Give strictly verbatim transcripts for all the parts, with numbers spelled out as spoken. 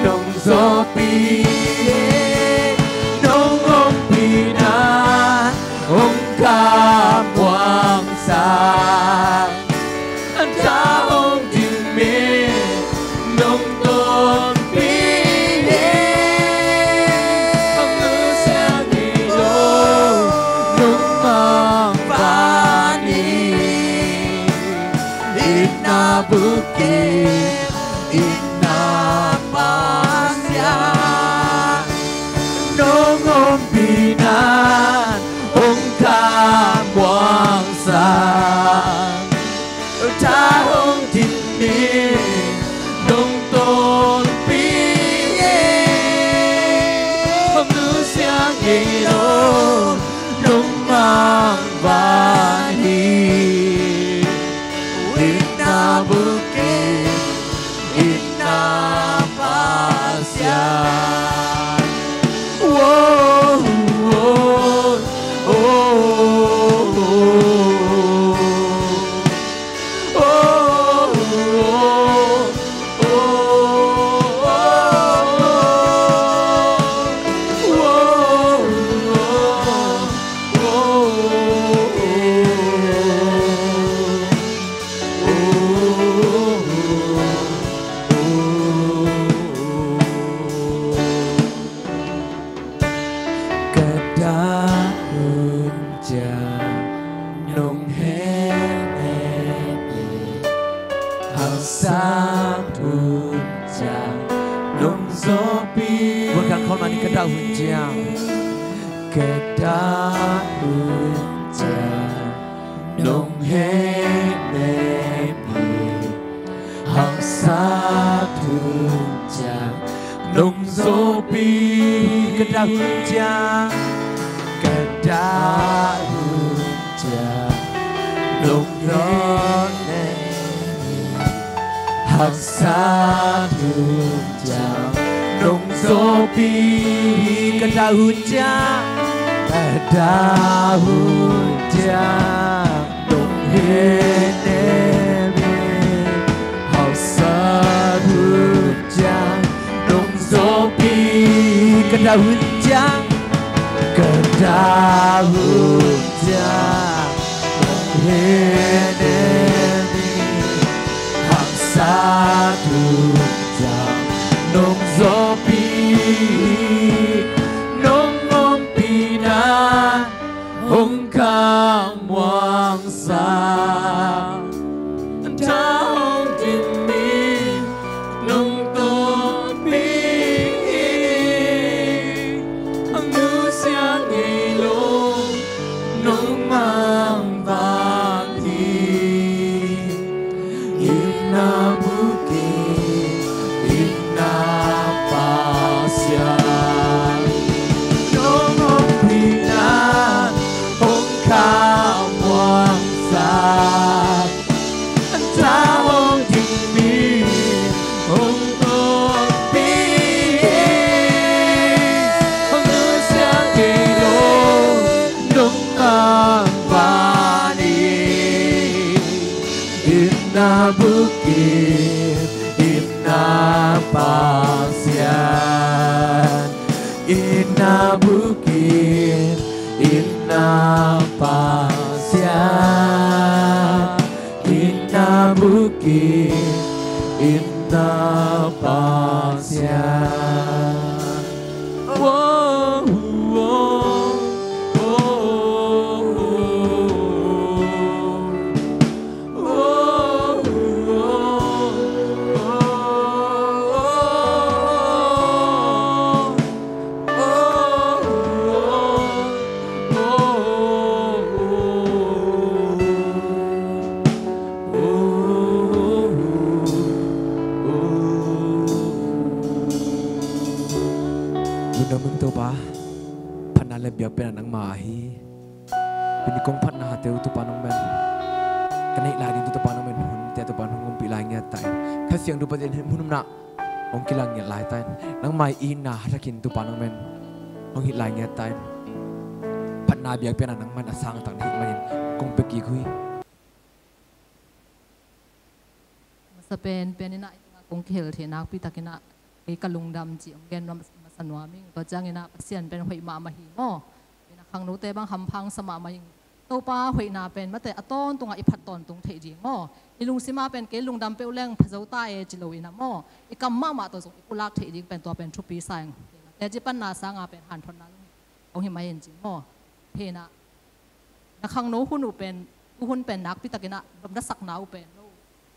Nong zawhpih e, nong ompihna hong kammuangsak. An ta hong dim e, nong tonpih e, hong nusia ngei lo, nong mangvan hi. Itna bukim, itna Pasian, nong ompihna hong kammuangsak. Ta hong dim e, nong tonpih e, hong nusia ngei lo, nong mangvan hi. Itna bukim, itna Pasian. Ka dah hun ciang nong henem hi, haksat hun ciang nong zawhpih. Buan khang khol mah ni, ka dah hun ciang. Ka dah hun ciang nong henem hi, haksat hun ciang nong zawhpih. Ka dah hun ciang, ka dah hun ciang nong zawhpih, haksat hun ciang nong zawhpih. Ka dah hun ciang, ka dah hun ciang nong henem hi, haksat hun ciang nong zawhpih. Ka dah hun ciang, ka dah hun ciang nong henem hi, haksat hun ciang nong zawhpih. Nong ompihna hong kammuangsak. An ta hong dim hi, nong tonpih hi, hong nusia ngei lo, nong mangvan hi. Itna bukim, itna Pasian, nong ompihna hong kammuangsak. An ta hong dim hi, hong tonpih hi, hong nusia ngei lo, nong mangvan hi. Itna bukim, itna Pasian, itna bukim, itna Pasian, itna bukim, itna Pasian. Lungdam ing Topa, phatna le biakpiakna nangmah hi. Tuni kong phatnate uh Topa nong men, ka neih lai ding Topa nong men, hunte Topa nong ompih lai ngiat ta in, Kha Siangtho Pasian hih hun nunah hong kilang ngiat lai ta in, nangmah i itna hathakin Topa nong men hong hilh lai ngiat ta in, phatna biakpiakna nangmah in a sangtak na hih manin kong pia kik uh hi. Masa pen pen in ah i tungah kong kihel thei nakpi takin ah kei ka lungdam cih hong gen nuam masa nuam ing. Tua ciangin ah Pasian pen hoih mahmah hi maw. Ina khangnote bang hampha sa mahmah ing. Topa hoihna pen mate a tawntungah i phat tawntung theih ding maw. I lungsim ah pen kei lungdam peuh leng pha zo ta e ci lo ina maw. I kam mahmah tawh zong i pulak theih ding pen tua pen thupi sa ing. Teci panna sanga pen hanthotna lung hong hi mai in ci maw. Hina na khangno hun uh pen, tu hun pen nakpi takin ah nopna sakna uh pen lo,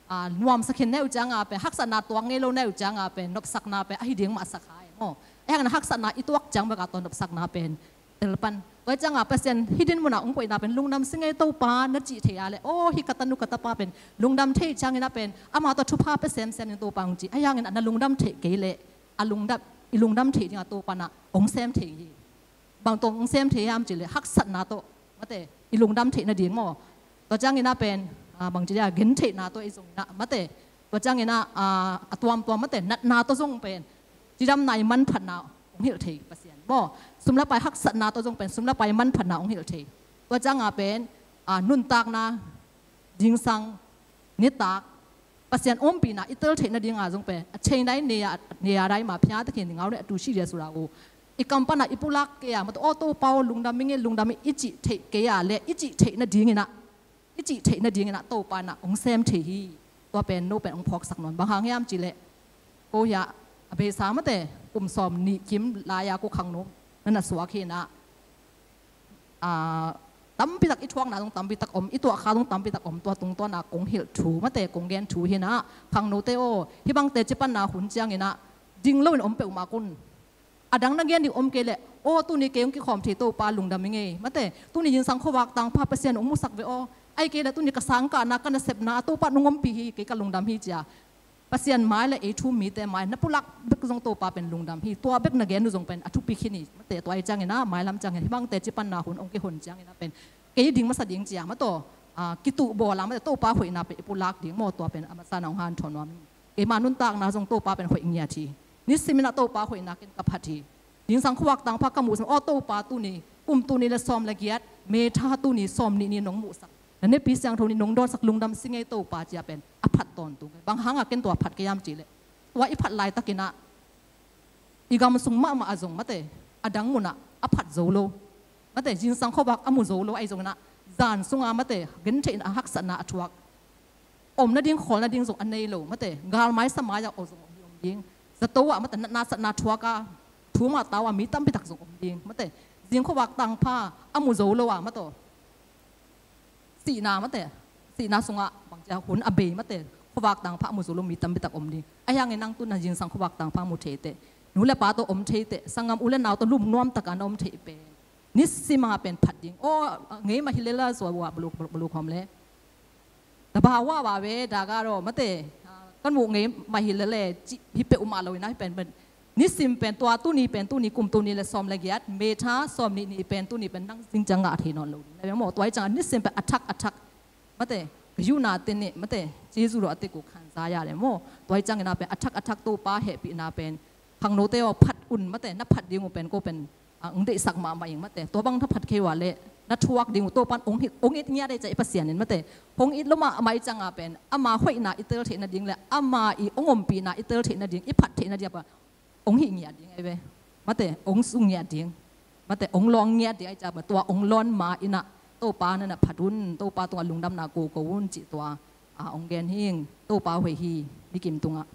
a, nuamsa khin na hi uh cianga pen, haksatna tuak ngei lo na hi uh cianga pen nopsakna pen ahi ding mah sa kha e maw. Ahi hangin haksatna i tuak ciang bek a tawh nopsakna pen tel pan. Tua hi cianga Pasian hih din munah hong koihna pen lungdam si ngei Topa na cih thei a leh, aw hih ka tanu ka tapa pen lungdam thei ciangin ah pen ama tawh thupha pia semsem ding Topa hong ci. Ahi hangin ah na lungdam theih kei leh a lungdam, i lungdam theih dingah Topa nah hong sem thei hi. Bang tawh hong sem thei hiam cih leh haksatna tawh mate i lungdam theih nading maw. Tua ciangin ah pen, a, bangci dia gen theihna tawh i zong inah mate. Tua ciangin ah, a, a tuamtuam mate natna tawh zong pen cidamna i manphatna hong hilh thei Pasian maw. Sum le pai haksatna tawh zong pen sum le pai manphatna hong hilh thei. Tua cianga pen, a, nuntakna, zingsang, nitak, Pasian ompihna i tel theih nadinga zong pen a theihna i nei a, nei a dai ma phiate khin ngau ne a tu si dia sura uh. I kam pana i pulak kei a mate aw Topa aw lungdam i ngei lungdam i cih theih kei a leh i cih theih nadingin ah, i cih theih nadingin ah Topa nah hong sem thei hi. Tua pen no pen hong phawksak nawn bang hang hiam cih leh ko hiah a beisa mate kum sawm nih kim lai-a ko khangno na na suak hi nah. A, tampitak i thuakna zong tampitak om, i tuahkha zong tampitak om, tua tungtawna kong hilh thu mate kong gen thu hi nah. Khangnote aw hih bangte cipanna hun ciangin ah ding loin om peuhmah kun. A dang na gen ding om kei leh aw tuni kei hong kikhawm thei Topa lungdam i ngei mate. Tuni zingsang khuavak tangpha Pasian hong musak ve aw. Ahi kei leh tuni ka sangkahna ka nasepna Topa nong ompih hi kei ka lungdam hi cia. Pasian mai le ei thu mite mai na pulak bek zong Topa pen lungdam hi. Tua bek na gen uh zong pen a thupi khin hi mate. Tua ahi ciangin ah mailam ciangin hih bangte cipanna hun hong kihon ciangin ah pen kei ding masa ding cia mataw, a, kituh bawl a mate Topa hoihna pen i pulak ding maw. Tua pen a masa na hong hanthawn nuam hi. Keima nuntakna zong Topa pen hoih ngiat hi. Nisimin ah Topa hoihna ken ka phat hi. Zingsang khuavak tangpha ka muhsak aw Topa tuni kum tul nih le sawm le giat May tha tul nih sawm nih ni nong muhsak na nepi siangtho nih nong dawnsak lungdam si ngei Topa cia pen a phat tawntung. Bang hanga ken tua phat kei hiam cih leh tua i phat laitakin ah i gam sung mahmah a zong mate a dang munah a phat zo lo mate zingsang khuavak a mu zo lo ahi zongin ah zan sunga mate gentheihna a haksatna a thuak om nading khawl nading zong a nei lo mate galmai samai ah aw zong om ding zato ah mate natna satna thuak a thuma tau a mi tampitak zong om ding mate zing khuavak tangpha a mu zo lo a mataw sihna mate sihna sungah bangcia hun a bei mate khuavak tangpha a mu zo lo mi tampitak om ding. Ahi hangin nang tun na zingsang khuavak tangpha mu thei teh nu le pa tawh om thei teh sanggam u le nau tawh lum nuam taka na om thei pen nisima pen phat ding aw ngei mah hi lela zua ua baluk baluk hawm le. Tabawah wa ve daga ro mate kan muh ngei mah hi lele cih hi peuhmah lo ina hi pen pen nisim pen tua tuni pen tuni kum tuni le sawm le giat May tha sawm nih ni pen tuni pen nang zing ciang ngah thei nawn lo ding na ve maw. Tua hi ciangin nisim pen a thak a thak mate ka yuna te nih mate cizu lo a te ku khan za ya le maw. Tua hi ciangin a pen a thak a thak Topa hehpihna pen khangnote aw phat un mate na phat ding uh pen ko pen a, hong deihsak mahmah ing mate. Tua bang na phat kei uh a leh na thuak ding uh Topan hong it ngiat dei cia i Pasian in mate. Hong it lo mahmah i cianga pen ama hoihna i tel theih nading le ama i hong ompihna i tel theih nading i phat theih nading a pa hong hih ngiat ding ahi ve. Mate hong sung ngiat ding mate hong lawng ngiat ding ahi cia tua hong lawn ma inah Topa na na phat un Topa tungah lungdamna koko un cih tua a hong gen hing. Topa hoih hi mikim tungah.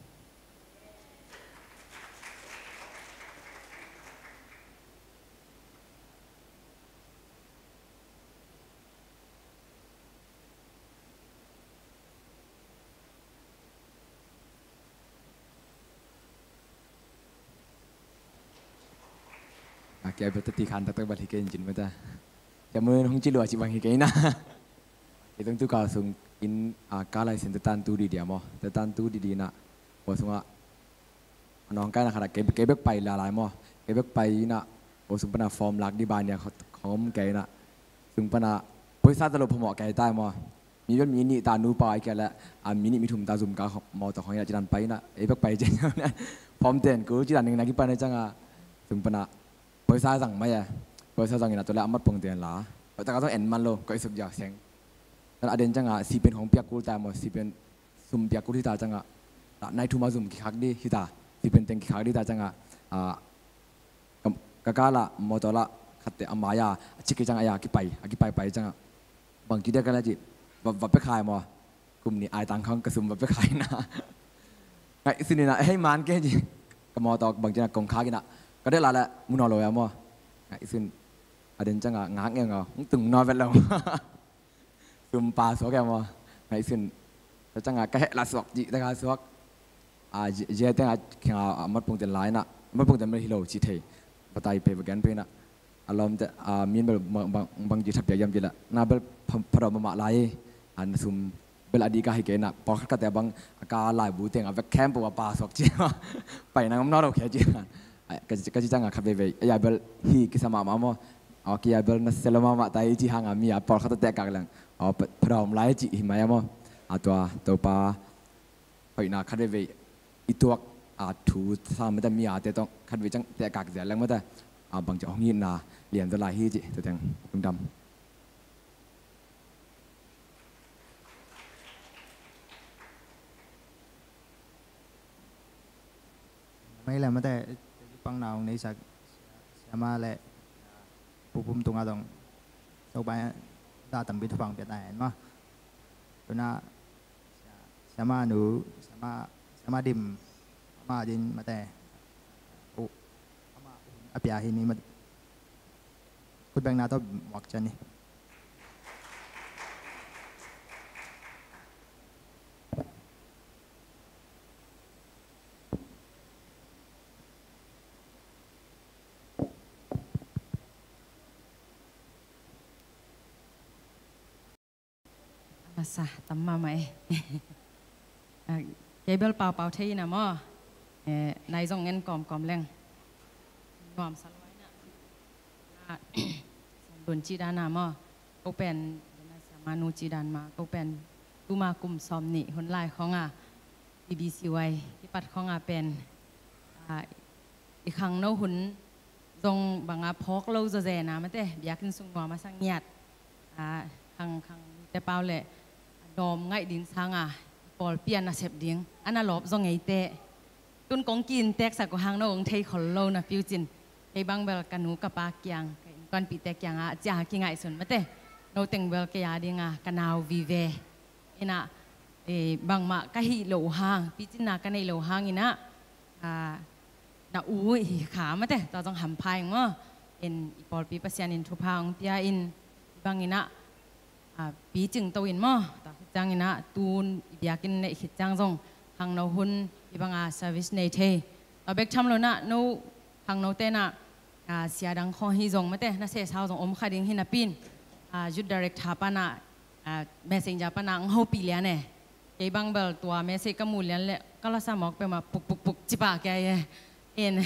A kia bia tati khan taktak bal hi kei in cin mata. Kia mun hong ci lua ci bang hi kei na. Kei tong tu kal sung in a ka lai sen tatan tu di dia mo tatan tu di di na. Ko sunga a nong kai na khata kei bek pai la lai mo kei bek pai na. Ko sung pana form lak di ba nia khom kei na. Sung pana poisa talo phamawh kei tai mo. Mi bek mi nih ta nupa ai kia le a mi nih mi thum ta zum ka mawtaw khong ina cidan pai na ei bek pai cian phom ten ku cidan ning na kipan ai canga sung pana poisa zang mai a poisa zang ina tole amat pong ten la taka zong en man lo koi suk ja seng. Tan aden canga sipen khong piak kul ta maw sipen sum piak kul hi ta canga nai thum a zum kikhak dih hita, sipin teng kikhak dih ta ciangah, ah, ka, ka kala motor lah khatte a mai-a a cik hi ciangah, a kipai, a kipaipai ciangah bangci dek ka la cih, va, va pia khai maw. Kum nih ai tang khang ka sum va pia khai na. Ngaihsun inah, hei man kei ci. Ka mawtaw bangci na kong khak inah, ka dek la le mu nawn lo a maw. Ngaihsun a den ciangah ngak ngeungau, hong tung nawn vet lo. Sum pa suak a maw. Ngaihsun ta ciangah ka heh la suak cih, ta ka suak. A, zia tengah kinga a matpung ten lai inah, matpung ten bel hi lo ci thei. Batai pei va gen pei inah. A lawmte, a, min bel bang, bang, bangci thapiak hiam cih leh, na bel pha, phadawm mahmah lai hi. A, na sum bel a dik a hi kei inah, pawlkhat khatte bang a ka laibu teng a vek khempeuh a pa suak ci. Pai nang om nawn lo khia ci. A, ka ci, ka ci ciangah khat veivei, a, a bel hi kisa mahmah maw. A, ki a bel na sia lo mahmah ta hi ci hangah mi a pawlkhat a tehkak leng, a, pha, phadawm lai ci hi mai a maw. A, tua Topa hoihna khat veivei i tuak, a, thu sa mate, mi a te tawh khat vei ciang tehkak zel leng mate, a, bangci hong itna lian zaw lai hi ci. Tua teng lungdam. Mai le mate, pangna hong neisak siama le pupum tungah dong, Topa in da tampi thupha hong pia ta hen maw. Tuna siama nu, siama, siama dim, ama din mate, uh, ama a pia hi ni mate. Khutbengna tawh muak cian ni. A masa tam mahmah e. A, kei bel paupau thei ina maw. E, nai zong ngen kawmkawm leng nuamsa lua ina. A, sawm dun cih dana maw. Ko pen dena siamanu cih dan ma, ko pen tuma kum sawm nih hun lai khawng a, B B C Y kipat khawng a pen, a, i khangno hun zong banga phawk lo zawzena mate, biakinn sung nuam a sa ngiat. A, khang, khang te pau le a dawm ngaih ding sanga i pawlpi a nasep ding a na lawp zaw ngeite. Tun kong ki-in teksak uh hang no hong thei khol lo na piu cin. Kei bang bel ka nu ka pa kiang, ka innkuanpihte kianga a ciah a kingaihsun mate. No teng bel kei a dinga ka nau vive. Ina, e, bangmah ka hih loh hang, picinna ka neih loh hang ina, a, na u hi kha mate, tua zong hampha ing maw. In i pawlpi Pasian in thupha hong pia in, bang ina, a, picing to in maw. Tua khit ciang ina, tun i biakinn neih khit ciang zong khangno hun i banga service nei thei. Tua bek tham lo na, no khangnote na, a, sia dang khawng hi zong mate, na sesau zong om kha ding hi napi in, a, youth director pana, a, messenger pana ang hopih lian e. Kei bang bel tua message ka mu lian le ka lasa mawk peuhmah puk, puk, puk ci pah kia e. In,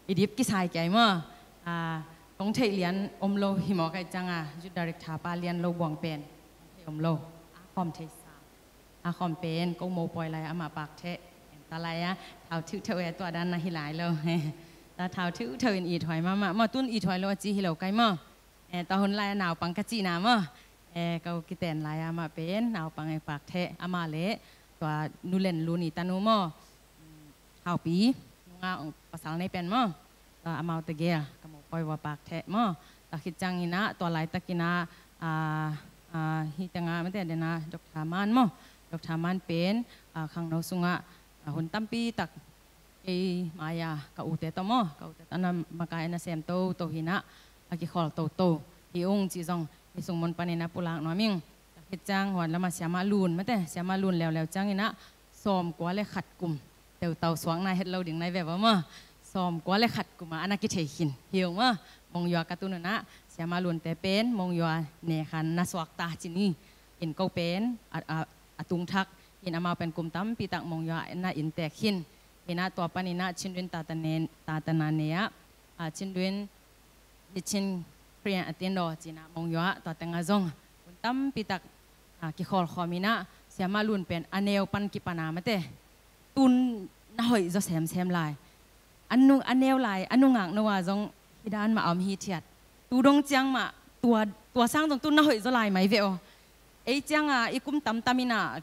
i dip kisai kia e maw. A, kong theih lian om lo hi mawk ahih cianga, youth director pa lian lo buang pen kong theih om lo. A khawm theih sa. A khawm pen ko mopawi lai amah pak theh. En ta lai a, thau thiuhtheuh e, tua dan na hi lai lo. Ta thau thiuhtheuh in ithuai mahmah. Maw tun ithuai lo a ci hi lo kai maw. E, tua hun lai a naupang ka cihna maw. E, ko kiten lai a amah pen naupang e pak theh. Amah le tua Nu Len Lun i tanu maw. Haupi, nungak pasal nei pen maw. Tua amaute gel ka mopawi vua pak theh maw. Tua khit ciang ina, tua laitak ina, a, a, hih tengah mate dena Doctor Man maw. Doctor Man pen, a, khangno sungah, a, hun tampi tak kei mai-a ka ute tawh maw, ka ute tawh na makai na sem toto hi ina, a kikhawl toto hi ung cih zong hih sung mun panin a pulak nuam ing. Tua khit ciang huan lama Siamah Lun mate, Siamah Lun leuleu ciang ina, sawmkua le khat kum, teutau suak nai het lo ding nai ve va maw. Sawmkua le khat kum a, a na kithei khin hi ung maw. Monywa ka tun una, Siamah Lunte pen Monywa ne khan na suak ta ci ni. In ko pen, a, a, a tung thak in amau pen kum tampi tak Monywa na inntek khin. Ina tua pan ina Chindwin Tatane, Tatana ne ah, a, Chindwin Nichin Korean a tin daw cina Monywa tua tengah zong hun tampi tak, a, kikhawl khawm ina Siamah Lun pen a neu pan kipana mate. Tun na hoih zaw semsem lai. A nu, a neu lai, a nungak no a zong hi dan mah a om hi thiat. Tu dong ciang mah, tua, tua sang zong tun na hoih zaw lai mai ve aw. Ei cianga i kum tamtam ina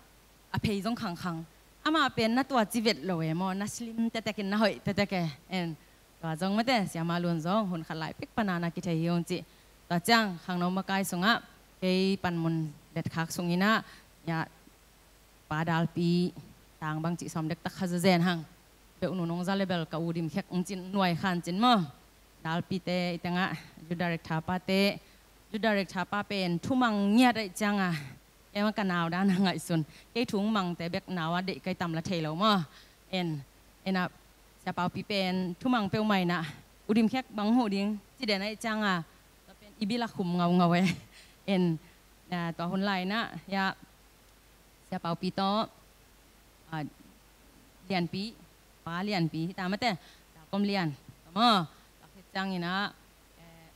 a phei zong khangkhang. Amah pen na tua ci vet lo e maw, na slim tetek in, na hoih tetek e. En, tua zong mate, Sia Mah Lun zong hun khat lai pek pana na kithei hi ung ci. Tua ciang khangno makai sungah kei panmun letkhak sungin ah, ya, Pa Dalpi, tang bang cih sawm dektak kha zazen hang. Beuh nu nong za le bel ka u dim khek ung cin, nuai khan cin maw. Dalpite i tengah, youth director pate, youth director pa pen thumang ngiat ahih cianga, kei mah ka nau dan a ngaihsun. Kei thumangte bek nau a deih kai tam la thei lo maw. En, en ah, Sia Paupi pen thumang peuhmah in ah, u dim khek bang huh ding ci den ahih cianga, tua pen i bil ah khum ngaungau e. En, ah, tua hun lai in ah, ya, Sia Paupi tawh, ah, Lianpi, Pa Lianpi, hita mate, Dalkom Lian, tama, tua khit ciangin ah, eh,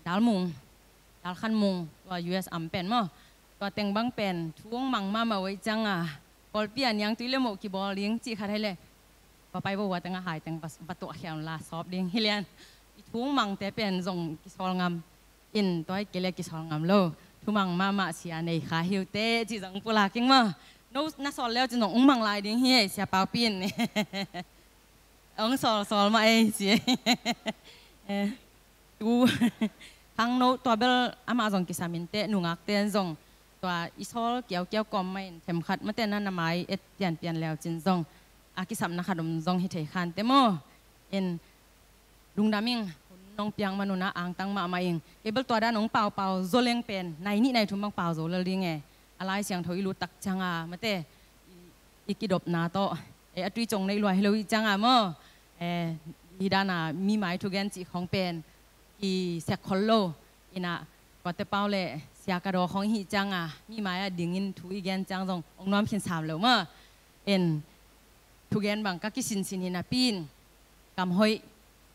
Dalmung, Dalkhanmung, tua U S am pen maw, tua teng bang pen, thu hong mang mahmah uh ahih cianga, pawlpi ah niangtui le moh kibawl ding, cih khat hei le, va pai vo, hua tengah hai teng va, va tuah khia un la, sawp ding hi lian. I thu hong mangte pen zong kisawl ngam. In tua hi kei le kisawl ngam lo. Thumang mahmah sia nei kha hi uh teh, ci zong pulak ing maw. No na sawl le uh cin zong hong mang lai ding hi ei, Sia Paupi in. Hong sawl, sawl mah ei, ci ei. Eh, tu khangno tua bel amah zong kisam in teh, nungakte in zong tua i sawl kiaukiau kawm mah in themkhat mate na na mai et pianpian le uh cin zong a kisapna khat om zong hi thei khan teh maw. In lungdam ing, hun nong piak man un ah angtang mahmah ing. Kei bel tua dan hong paupau zo leng pen, nai nih nai thum bang pau zo lel ding e. A Lai Siangtho i lut tak cianga mate, i, i kidopna tawh, eh, a tui cong nei lua hi lo ahih cianga maw. Eh, hi dan a mi mai thugen cih khawng pen kisek khol lo. In ah, kuate pau le Sia Ka Daw khawng i hih cianga, mi mai ah dingin thu i gen ciang zong hong nuam khin sam lo maw. En, thugen bang ka kisinsin hi napi in, kam hoih,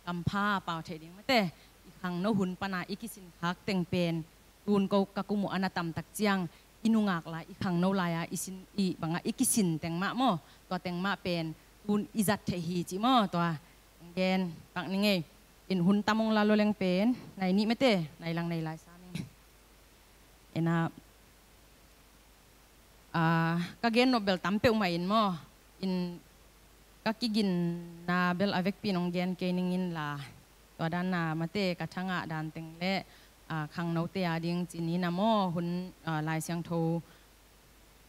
kam pha pau thei ding mate, i khangno hun pana i kisin khak teng pen, tun ko ka kum uh a na tam tak ciang, i nungak lai, i khangno lai-a i sin, i bangah i kisin teng mah maw, tua teng mah pen, tun i zat theih hi cih maw, tua gen pak ning ei. In hun tam hong la lo leng pen, nai nih mate, nai lang nai lai sa ning. En ah, ah, ka gen nop bel tam peuhmah in maw. In ka kiginna bel a vekpi in hong gen kei ning in la. Tua dan a mate ka thangah dan teng le, ah, khangnote a ding ci ni na maw, hun, ah, Lai Siangtho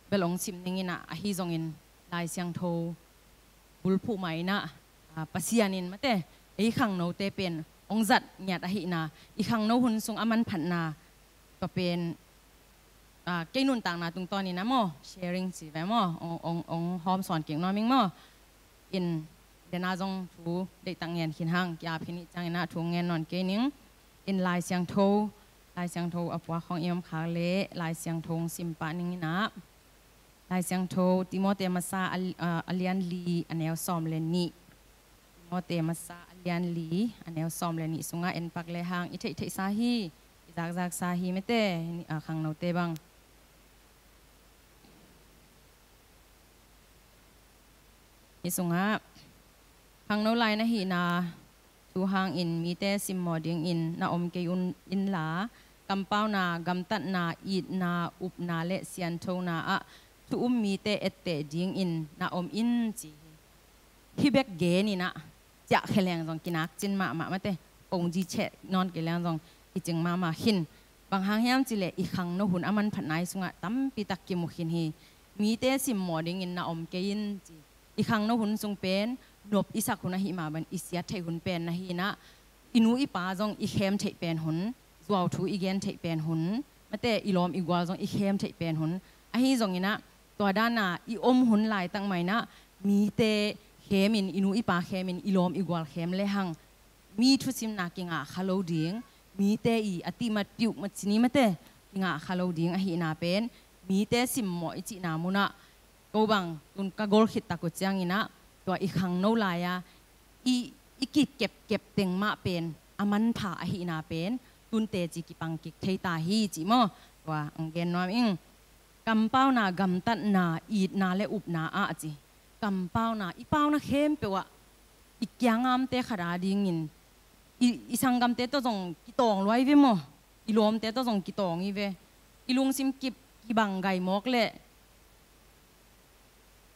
bel hong sim ning in ah, ahi zongin Lai Siangtho bulphuh mah in ah, ah, Pasian in mate, ei khangnote pen hong zat ngiat ahihna, i khangno hun sung a manphatna, tua pen, ah, kei nuntakna tungtawn in ah maw, sharing ci ve maw, hong, hong, hong hawm sawn kik nuam ing maw. In, den a zong thu deihtak ngen khin hang, ki-ap khin ih ciangin ah thu ngen nawn kei ning. In Lai Siangtho, Lai Siangtho a puak khawng i om khak leh, Lai Siangtho hong sim pah ning in ah. Lai Siangtho, Timote Masa a, a, a lian li, a neu sawm le nih. Timote Masa a lian li, a neu sawm le nih sungah en pak le hang, i theihtheihsa hi, i zakzaksa hi mate, a, khangnote bang. Hih sungah, khangno lai na hihna thu hangin mite simmawh dingin na om kei un inla, kampauna, gamtatna, itna, upna le sianthona ah thu um mite etteh dingin na om in ci hi. Hih bek genin ah ciahkhia leng zong kinak cin mahmah mate, kongzi cheh nawn kei leng zong kicing mahmah khin. Bang hang hiam cih leh i khangno hun a manphatna i sungah tampitak kimu khin hi. Mite simmawh dingin na om kei in ci. I khangno hun sung pen nop i sak hun ahih mah bangin i siat theih hun pen na hi in ah, i nu i pa zong i khem theih pen hun, zuau thu i gen theih pen hun, mate i lawm i gual zong i khem theih pen hun. Ahi zongin ah, tua dan a i om hun laitak mah in ah, mite khemin, i nu i pa khemin, i lawm i gual khem le hang, mi thusimna kingah kha lo ding, mite i a tihmat piuh ma ci ni mate, kingah kha lo ding ahihna pen, mite simmawh i cihna munah, ko bang, tun ka gol khit tak uh ciangin ah, tua i khangno lai-a, i, i kikepkep teng mah pen, a manpha ahihna pen, tun teci kipang kik thei ta hi cih maw, tua hong gen nuam ing. Kampauna, gamtatna, itna le upna ah ci. Kampauna, i pauna khempeuh ah, i kiangamte khat a dingin, i, i sanggamte tawh zong kitawng lua i ve maw, i lawmte tawh zong kitawng i ve, i lungsim kip, kibang gai mawk leh,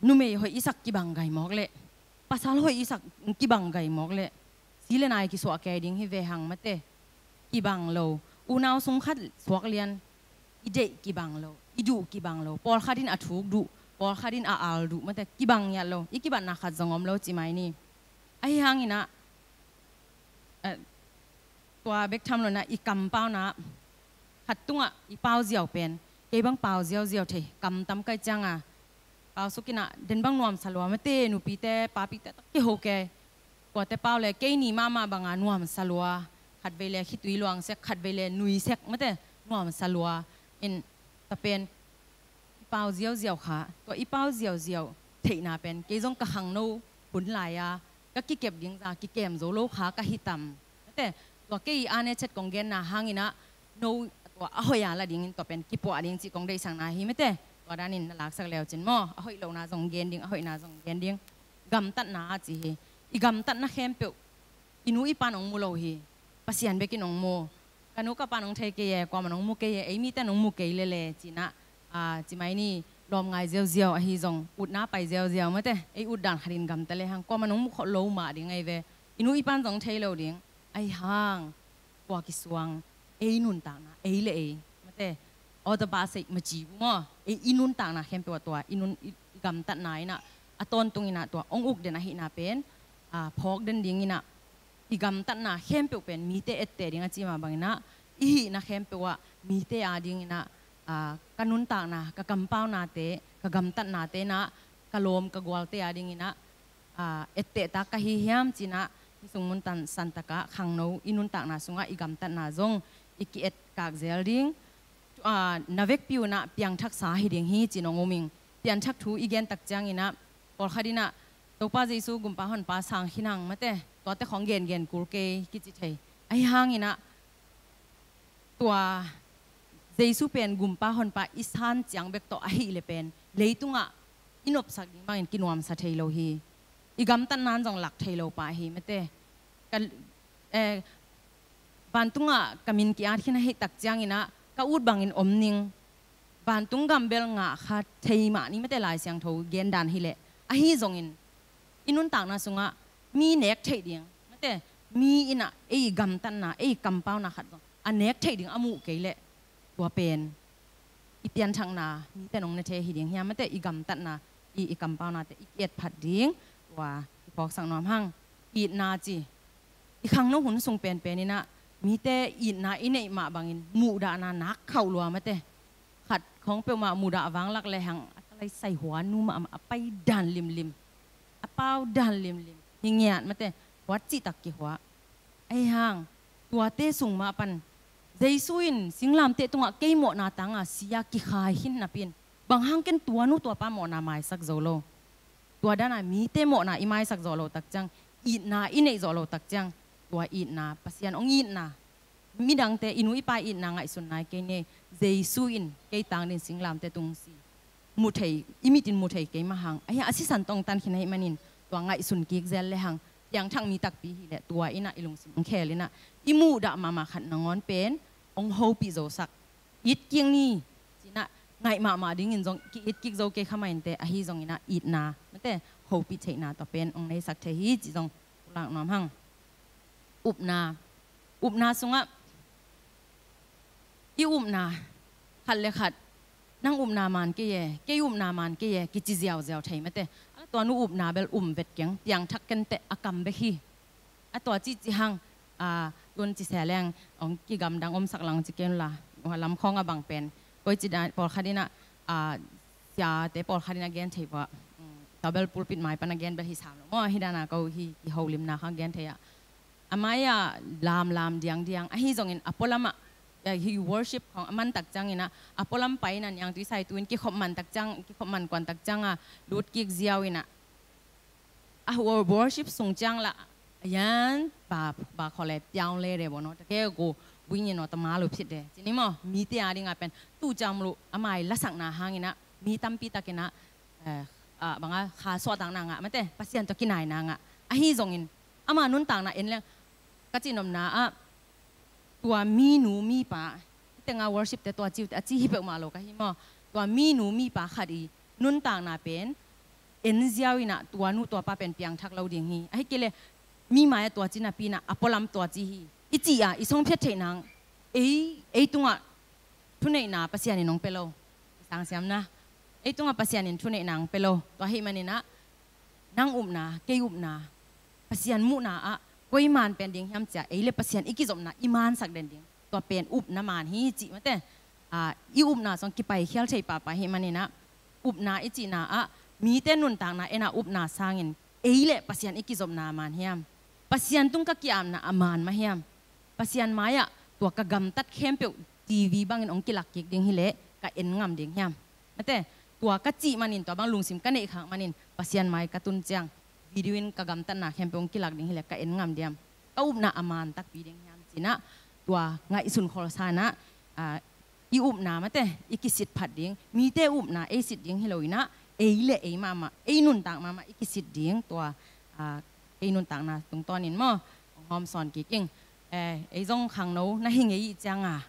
numei hoih i sak kibang gai mawk leh, pasal hoih i sak kibang gai mawk leh, si le nai kisuah kei ding hi ve hang mate. Kibang lo. Unau sung khat suak lian, i deih kibang lo, i duh kibang lo. Pawlkhat in a thuk duh, pawlkhat in a al duh mate, kibang ngiat lo. I kibatna khat zong om lo ci mai ni. Ahi hangin ah, eh, tua bek tham lo in ah, i kampauna khat tungah i pau ziau pen, kei bang pau ziauziau thei, kam tam kai ciangah, pau suk in ah, den bang nuamsa lua mate, nupite papite tak kiho kei. Kuate pau le kei ni mahmah banga nuamsa lua, khatvei le khitui luang sek, khatvei le nui sek mate, nuamsa lua. In, tua pen i pau ziauziau kha, tua i pau ziauziau theihna pen kei zong ka khangno hun lai-a ka kikep ding za kikem zo lo kha ka hi tam mate. Tua kei a ne chet kong genna hangin ah, no, tua a hoih a la dingin tua pen kipuah ding cih kong deihsakna hi mate. Tua danin na laksak leucin maw, a hoih lohna zong gen ding, a hoihna zong gen ding. Gamtatna a ci hi. I gamtatna khempeuh i nu i pan hong mu lo hi. Pasian bekin hong mu. Ka nu ka pan hong thei kei e, kuaman hong mu kei e, ei miten hong mu kei lele ci-in ah, a, ci mai ni, lawm ngai ziauziau ahi zong, utna pai ziauziau mate, ei ut dan khatin gamta le hang, kuaman hong mu khol lo mah ding ahi ve. I nu i pan zong thei lo ding, ahi hang, kua kisuang, ei nuntakna, ei le ei mate, all the bus ei maci bu maw, ei i nuntakna khempeuh ah tua, i nun, i, i gamtatna in ah, a tawntung in ah tua, hong uk den ahihna pen, a, phawk den ding in ah, i gamtatna khempeuh pen mite etteh ding a ci mah bangin ah, i hihna khempeuh ah mite a dingin ah, aa, ka nuntakna, ka kampaunate, ka gamtatnate in ah, ka lawm, ka gualte a dingin ah, aa, etteh tak ka hi hiam ci-in ah, hih sung mun tan santak ah khangno i nuntakna sungah i gamtatna zong i ki-et kak zel ding. Aa, na vekpi un ah piangthaksa hi ding hi ci-in hong um ing. Pianthak thu i gen tak ciangin ah, pawlkhat in ah, Topa Jesu gumpa honpa sang khin hang mate, tuate khong gengen kul kei kici thei. Ahi hangin ah, tua Jesu pen gumpa honpa i san ciang bek tawh ahih leh pen, leitungah i nopsak ding bangin kinuamsa thei lo hi. I gamtatna in zong lak thei lo pah hi mate. Ka, eh, vantungah ka min ki-at khin ahih tak ciangin ah, ka ut bangin om ning. Vantung gam bel ngah kha thei mah ni mate, Lai Siangtho gen dan hi leh. Ahi zongin, i nuntakna sungah mi nek theih ding mate, mi in ah ei gamtatna, ei kampauna khat zong a nek theih ding a muh kei leh, tua pen i pianthakna mite in hong ne thei hi ding hiam mate, i gamtatna, i, i kampaunate i ki-et phat ding, tua i phawksak nuam hang. Itna ci, i khangno hun sung penpen in ah, mite itna i neih mah bangin muhdahna nak khauh lua mate. Khat khawng peuhmah muhdah vanglak le hang, a ka lai sai hua nu mahmah, a pai dan limlim, a pau dan limlim hi ngiat mate, huat cihtak kihua. Ahi hang, tuate sung mah pan Jesu in singlamteh tungah kei mawhna tanga si-a kikhai khin napi-in, bang hang ken tua nu tua pa mawhna maisak zo lo? Tua dana mite mawhna i maisak zawh loh tak ciang, itna i neih zawh loh tak ciang, tua itna, Pasian hong itna, midangte, i nu i pa itna ngaihsun nai kei ni. Jesu in kei tang dingin singlamteh tung si, mu thei, i mit in mu thei kei mah hang, ahi a sisan tawh hong tan khin ahih manin, tua ngaihsun kik zel le hang, piangthak mi takpi hi leh, tua in ah i lungsim hong khel in ah, i muhdah mahmah khat nangawn pen hong hopih zosak, it kik ni ci-in ah, ngaih mahmah dingin zong ki-it kik zo kei kha mah inteh, ahi zongin ah itna mate, hopih theihna tua pen hong neisak thei hi cih zong pulak nuam hang. Upna, upna sungah i upna khat le khat, nang upna man kei e, kei upna man kei e kici ziauziau thei mate. A tua nu upna bel um vet keng, piangthak kenteh, a kam bek hi. A tua cih ci hang, a, tun ci se leng, hong kigamdang omsak lang ci ken la, lamkhawng a bang pen, koici dan pawlkhat in ah, a, siate pawlkhat in a gen thei pah, um, tua bel pulpit mai pan a gen bel hi sam lo maw, hi dana ko hi, hi holimna kha gen thei ah. A mai-ah lamlam diangdiang, ahi zongin a pualam ah, eh, hi worship khawng a man tak ciangin ah, a pualam pai in ah niangtui saitui in kikhop man tak ciang, kikhop man kuan tak ciang a, lut kik ziau in ah, a wor-, worship sung ciang lah, ayan, ba, ba khole piang le de bo no, ta ke gu, wing in no ta ma lu phit de. Ci ni maw, mite a ding a pen, tu ciang lu, a mai lasakna hangin ah, mi tampi takin ah, eh, ah, bang a, kha suahtakna ngah mate, Pasian tawh kinaina ngah. Ahi zongin, ama nuntakna en leng, ka cihnopna ah, tua minu mipa, hih tengah worship te tua ciute, a ci hi peuhmah lo ka hi maw. Tua minu mipa khat i nuntakna pen, en ziau in ah tua nu tua pa pen piangthak lo ding hi. Ahih kei leh mi mai-ah tua ci napi in ah a pualam tua ci hi i cih a i songphiat theih nang, ei, ei tungah thuneihna Pasian in hong pia lo. I sang siamna, ei tungah Pasian in thuneihna hong pia lo. Tua ahih manin ah nang upna, kei upna, Pasian muhna ah koi maan pen ding hiam ci a, ei le Pasian i kizopna i maansak den ding, tua pen upna maan hi cih mate. Ah, i upna sung kipaikhial thei pahpah ahih manin ah upna i cihna ah mite nuntakna en a upna sangin ei le Pasian i kizopna a maan hiam? Pasian tung ka ki-apna a maan mah hiam? Pasian mai-ah tua ka gamtat khempeuh T V bangin hong kilak kik ding hi leh ka en ngam ding hiam? Mate, tua ka cih manin, tua bang lungsim ka neih khak manin Pasian mai ka tun ciang video in ka gamtatna khempeuh hong kilak ding hi leh ka en ngam diam? Ka upna a maan takpi ding hiam ci in ah tua ngaihsun kholsa in ah, ah, i upna mate, i kisit phat ding, mite upna ei sit ding hi lo in ah, ei le ei mahmah, ei nuntak mahmah i kisit ding, tua, ah, ei nuntakna tungtawnin maw, hong hawmsawn kik ing. Eh, ei zong khangno na hi ngei i cih ciang a,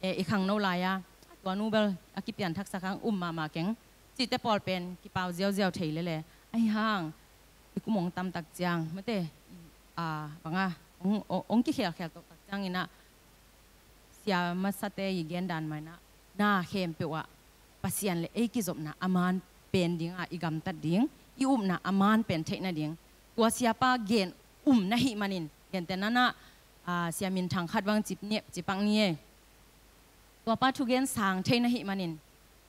eh, i khangno lai-a, tua nu bel a kipianthaksak hang, um mahmah keng cihte pawl pen kipau ziauziau thei lel e. Ahih hang i kum hong tamtak ciang mate, ah, bang a, hong, hong, hong kikhelkhel tohtak ciangin ah, sia masate i gendan mah in ah, na khempeuh ah Pasian le ei kizopna a maan pen ding a i gamtat ding, i upna a maan pen theih nading, tua siapa gen um na hih manin, gentehna in ah, ah, sia minthang khat bang ci pak ni e. Tua pa thugen sang thei na hih manin,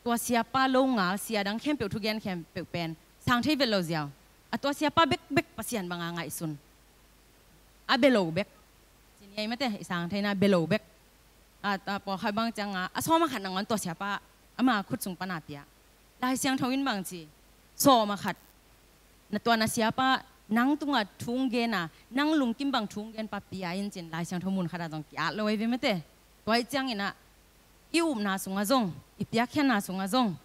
tua siapa lo ngal sia dang khempeuh thugen khempeuh pen sang thei vet lo ziau. A tua siapa bekbek Pasian bang a ngaihsun. A bia lo bek. Ci ni ei mate, i sang theihna bia lo bek. A, a pawlkhat bang ciang a, a sawm a khat nangawn tua siapa ama khut sung pan a pia. Lai Siangtho in bang ci? Sawm a khat. Na tua na siapa nang tungah thu hong gen a, nang lungkim bang thu hong gen pa pia in ci-in Lai Siangtho mun khat ah zong ki-at lo ei ve mate. Tua ahih ciangin ah i upna sungah zong, i piakkhiatna sungah zong,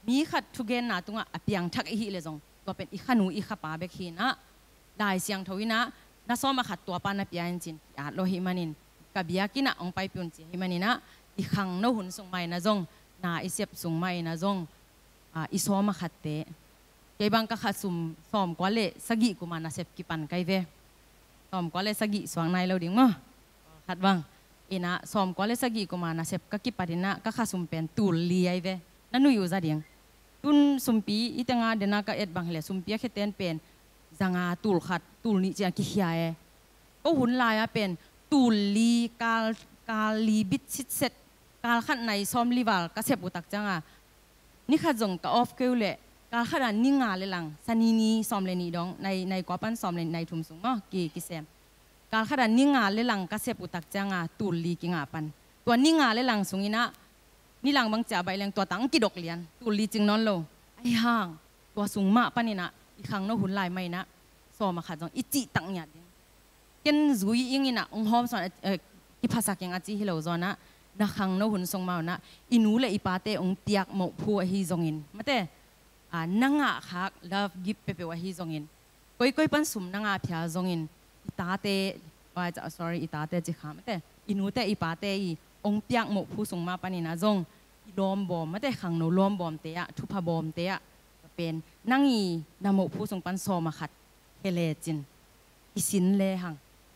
mi khat thugenna tungah a piangthak i hih leh zong, tua pen i khanu i khapa bek hi in ah, Lai Siangtho in ah na sawm a khat tua pa na pia in ci-in ki-at lo ahih manin, ka biakinn ah hong paipih un ci ahih manin ah, i khangno hun sung mah in ah zong, na i sep sung mah in ah zong, ah, i sawm a khatte. Kei bang ka kha sum sawmkua le sagih kum a nasep kipan ka hi ve. Sawmkua le sagih suak nai lo ding maw? Khat bang. In ah sawmkua le sagih kum a nasep ka kipat in ah ka kha sum pen tul li ahi ve. Na nuih uh za ding. Tun sumpi i teng a den a ka et bang hi leh sumpi a kheten pen za nga, tul khat, tul nih ci-in kikhia e. Ko hun lai-a pen tul li, kal, kal li bit sitset, kal khat nai sawmli val ka sep uh tak ciang a, ni khat zong ka off kei uh leh, kal khat a ni nga le lang, Sani ni sawm le nih dong, nai, nai kua pan sawm le nih, nai thum sung maw, ki, kisem. Kal khat a ni nga le lang ka sep uh tak ciang a, tul li kingah pan. Tua ni nga le lang sung in ah, ni lang bang ci a baih leng tua tang kidok lian, tul li cing nawn lo. Ahih hang, tua sung mah pan in ah, i khangno hun lai mah in ah, sawm a khat zong i cih tak ngiat ding. Ken zui ing in ah, hong hawmsawn, eh, kiphasak ing a ci hi lo zaw in ah, na khangno hun sung mah un ah, i nu le i pate hong piak mawhphu ahi zongin. Mate, ah, na ngah khak love gift peuhpeuh ahi zongin. Koikoi pan sum na ngah phial zongin. I tate, ah, sorry, i tate ci kha mate. I nute, i pate i hong piak mawhphu sung mah pan in ah zong, i lawmbawm, mate khangno lawmbawmte ah, thupha bawmte ah, pen, nang i na mawhphu sung pan sawm a khat, he lecin. I sin lehang.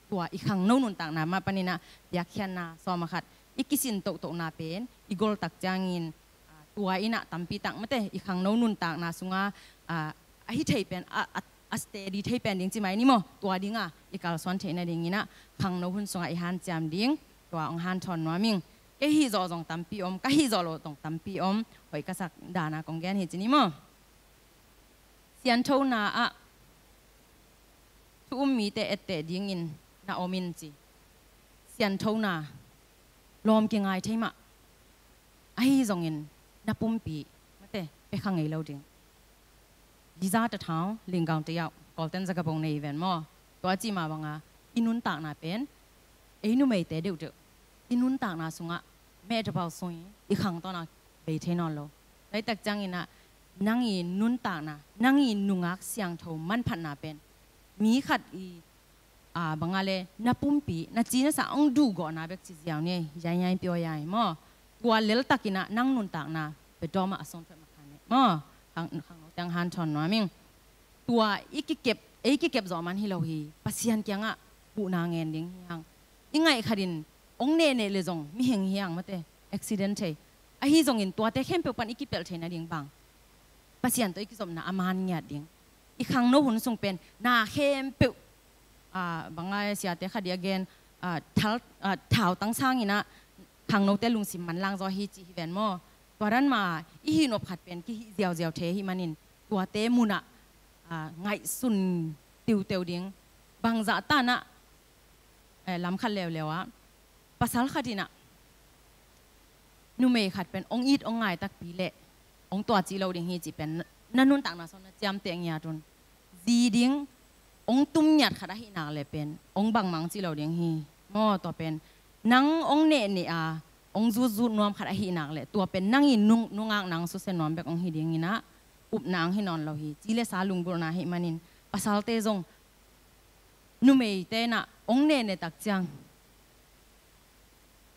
Tua i khangno nuntakna mah pan in ah piakkhiatna sawm a khat. I kisin tohtohna pen, i gol tak ciangin, ah, tua in ah tampi tak mate, i khangno nuntakna sungah, ah, a hi thei pen, a, a, a steady thei pen ding ci mai ni maw. Tua ding a, i kalsuan theih nading in ah, khangno hun sungah i hanciam ding, tua hong hanthawn nuam ing. Kei hih zawh zong tampi om, ka hih zawh loh zong tampi om, hoih ka sak dan a kong gen hi ci ni maw. Sianthona ah thu um mite etteh dingin na om in ci. Sianthona, lawm kingai thei mah. Ahi zongin na pumpi, mate, pia kha ngei lo ding. Visa ta thau, linggaung te yau, Kawlten za ka bong nei ven maw. Tua ci mah bang a, i nuntakna pen, ei numeite deuhdeuh i nuntakna sungah meh ta pau sung i khangtawn a bei thei nawn lo. Tua hi tak ciangin ah, nang i nuntakna, nang i nungak siangtho manphatna pen mi khat i, ah, bang a le na pumpi, na ci na sa hong duhgawhna bek ci ziau ni, yai yai pio yai maw. Tua lel takin ah nang nuntakna pia dawm ah a song thuai mah khan ni maw. Khang, khangno Teng hanthawn nuam ing. Tua i kikep, ei kikep zawh man hi lo hi. Pasian kiangah huhna ngen ding hi hang. I ngaih khatin hong nehneh le zong mihing hi hang mate, accident thei. Ahi zongin tuate khempeuh pan i kipelh theih nading bang, Pasian tawh i kizopna a man ngiat ding. I khangno hun sung pen na khempeuh, ah, bang a siate khat i a gen, ah, thal, ah, thautang sanginah khangnote lungsim manlang zaw hi ci hi ven maw? Tua dan mah i hih nop khat pen kihih ziauziau thei hi manin tuate munah, ah, ngaihsun tiuteu ding. Bangzah tanah, eh, lam khat leuleu ah pasal khat inah numei khat pen hong it hong ngai takpi leh hong tua cih lo ding hi cih pen na, na nuntakna sung na ciamteh ngiat un. Zi ding hong tum ngiat khat ahih nak leh pen hong bangmah hong cih lo ding hi. Maw, tua pen nang hong nehneh a hong zutzut nuam khat ahih nak leh tua pen nang i nung, nungak nang susia nuam bek hong hi dinginah upna hong hi nawn lo hi. Ci le sa lunggulhna ahih manin pasalte zong numeite inah hong nehneh tak ciang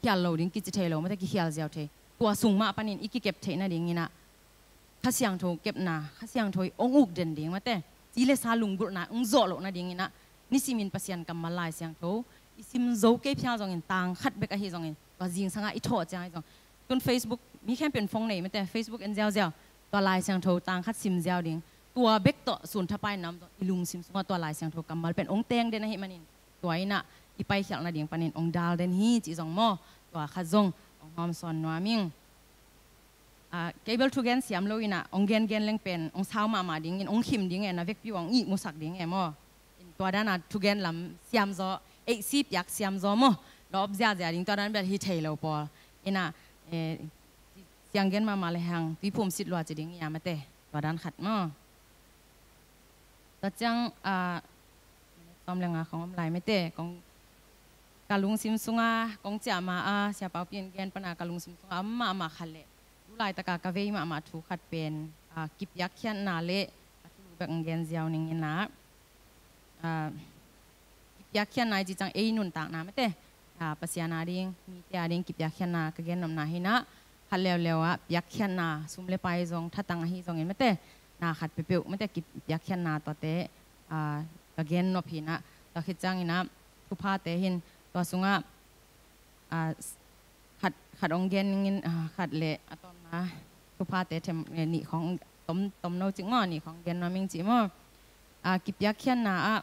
khial lo ding kici thei lo mate, kikhial ziau thei. Tua sung mah panin i kikep theih nadinginah Kha Siangtho kepna, Kha Siangtho i hong uk den ding mate, ci le sa lunggulhna hong zawh loh nadinginah nisimin Pasian kammal Lai Siangtho i sim zo kei phial zongin, tang khat bek ahi zongin, tua zingsangah i thawh ciang ahi zong, tun Facebook, mi khempeuh in phone nei mate, Facebook en ziauziau, tua Lai Siangtho tang khat sim ziau ding. Tua bek tawh sun thapai nam zong i lungsim sungah tua Lai Siangtho kammal pen hong teng den ahih manin tua inah i paikhialh nading panin hong dal den hi cih zong maw, tua khat zong hong hawmsawn nuam ing. Ah, kei bel thugen siam lo inah hong gengen leng pen hong sau mahmah dingin hong khim ding e, na vekpi uh hong ihmusak ding e maw? In tua dana thugen lam siamzaw, eihsi piak siamzaw maw, lawp ziazia ding tua dan bel hi thei lo pawl inah, eh, siang gen mahmah le hang tuiphum sit lua ci ding ia mate, tua dan khat maw? Tua ciang, ah, minute sawm le nga khong om lai mate, kong ka lungsim sunga kong ciah ma a, Sia Paupi in gen pana ka lungsim sunga om mahmah khat le tu laitaka ka vei mahmah thu khat pen, ah, kipiakkhiatna le a thulu bek hong gen ziau ning inah, ah, kipiakkhiatna i ci ciang ei nuntakna mate, ah, Pasian a ding, mite a ding kipiakkhiatna ka gennopna hinah, khat leuleu ah piakkhiatna, sum le pai zong, thatang ahi zongin mate, na khat peuhpeuh mate kipiakkhiatna tuate, ah, ka gennop hinah, tua khit cianginah thuphate hin tua sungah, ah, khat, khat hong gen ningin, ah, khat le a tawpna thuphate them, eh, nih khong tom, tom no cik maw, nih khong gen nuam ing cih maw? Ah, kipiakkhiatna ah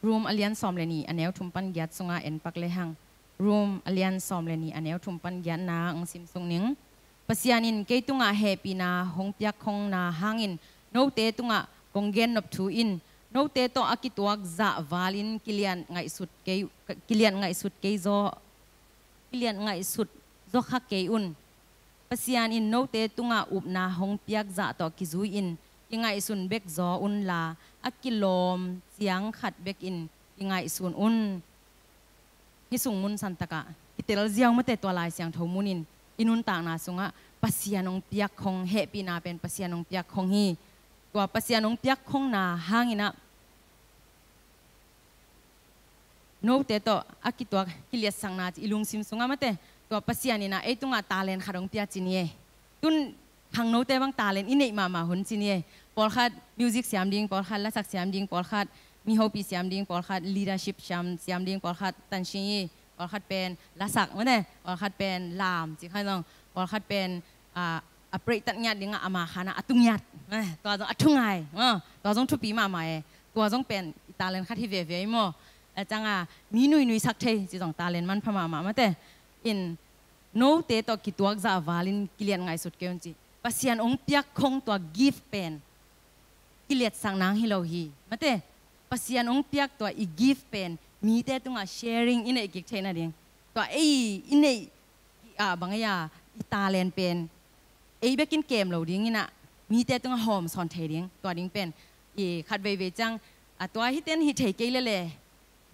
Rom a lian sawm le nih a neu thum pan giat sungah en pak le hang. Rom a lian sawm le nih a neu thum pan giatna hong sim suk ning. Pasian in kei tungah hehpihna hong piak khongna hangin note tungah kong gennop thu in note tawh a kituak zah valin kilian ngaihsut kei, kilian ngaihsut kei zaw, kilian ngaihsut zaw kha kei un. Pasian in note tungah upna hong piak zah tawh kizui-in kingaihsun bek zaw unla a kilawm ciang khat bekin kingaihsun un. Hih sung mun santakah kitel ziau mate, tua Lai Siangtho munin i nuntakna sungah Pasian hong piak khong, hehpihna pen Pasian hong piak khong hi. Tua Pasian hong piak khongna hanginah note tawh a kituak kiliatsakna ci i lungsim sungah mate, tua Pasian inah ei tungah talent khat hong pia ci ni e. Tun khangnote bang talent i neih mahmah hun ci ni e. Pawlkhat music siam ding, pawlkhat lasak siam ding, pawlkhat mi hopih siam ding, pawlkhat leadership siam, siam ding, pawlkhat tansi, pawlkhat pen lasak mate, pawlkhat pen lam ci kha zong, pawlkhat pen, ah, a preih tat ngiat dingah ama khanah a tu ngiat. Eh, tua zong a thu ngai. Ah, tua zong thupi mahmah e. Tua zong pen i talent khat hi veve i maw? A cianga mi nuinui sak thei ci zong talent manpha mahmah mate. In note tawh kituak zah valin kilian ngaihsut kei un ci. Pasian hong piak khong tua gift pen kiliatsak nang hi lo hi. Mate, Pasian hong piak tua i gift pen mite tungah sharing i neih kik theih nading. Tua ei i neih, ah, bang ei a i talent pen ei bekin kem lo dinginah mite tungah hawm sawn thei ding. Tua ding pen i khat veivei ciang, ah, tua hiten hi thei kei lele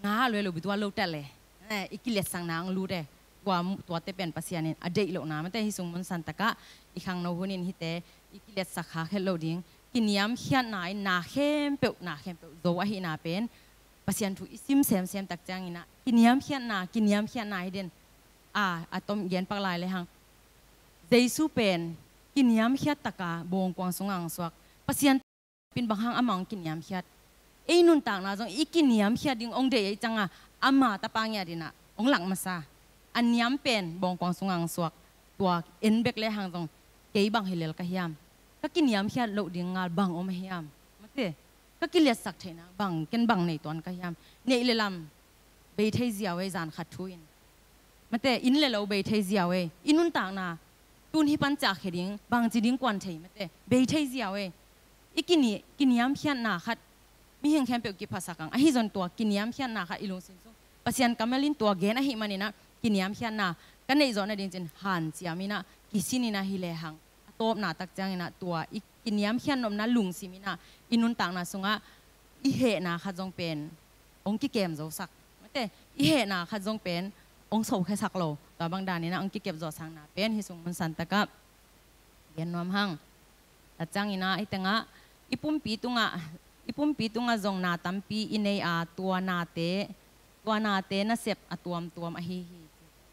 nga luai lo, bitua lo tat le, eh, i kiliatsakna ang lut e. Tua, tuate pen Pasian in a deih lohna mate, hih sung mun santakah i khangno hunin hihte i kiliatsak khak het lo ding. Kiniamkhiatna in na khempeuh, na khempeuh zo ahihna pen Pasian thu i sim semsem tak cianginah kiniamkhiatna, kiniamkhiatna hi den. A, a tom gen pak lai le hang. Jesu pen kiniamkhiat taka bawngkuang sungah hong suak. Pasian pin bang hang amah hong kiniamkhiat? Ei nuntakna zong i kiniamkhiat ding hong deih ahih ciangin ama tapa ngiat in ah hong lak masa. A niam pen bawngkuang sungah hong suak. Tua en bek le hang zong kei bang hi lel ka hiam? Ka kiniamkhiat loh ding ngal bang om a hiam? Mate, ka kiliatsak theihna bang, ken bang nei tuan ka hiam? Neih le lam bei thei ziau ei, zan khat thu in. Mate, inn le lo bei thei ziau ei. I nuntakna tun hih pan ciah khia ding, bangci ding kuan thei, mate, bei thei ziau ei. I kini-, kiniamkhiatna khat mihing khempeuh kiphasak ang. Ahi zong tua kiniamkhiatna khat i lungsim sung Pasian kammal in tua gen ahih manin ah, kiniamkhiatna ka neih zawh nading cin hanciam in ah, kisin in ah hi le hang, a tawpna tak ciangin ah tua i kiniamkhiat nopna lungsim in ah i nuntakna sungah i hehna khat zong pen hong kikem zosak. Mate, i hehna khat zong pen hong sokhiasak lo. Tua bang dan in ah hong kikem zawhsakna pen hih sung mun san takah gen nuam hang. Tua ciangin ah hih tengah i pumpi tungah, i pumpi tungah zong na tampi i nei a, tua nate, tua nate nasep a tuamtuam ahi hi.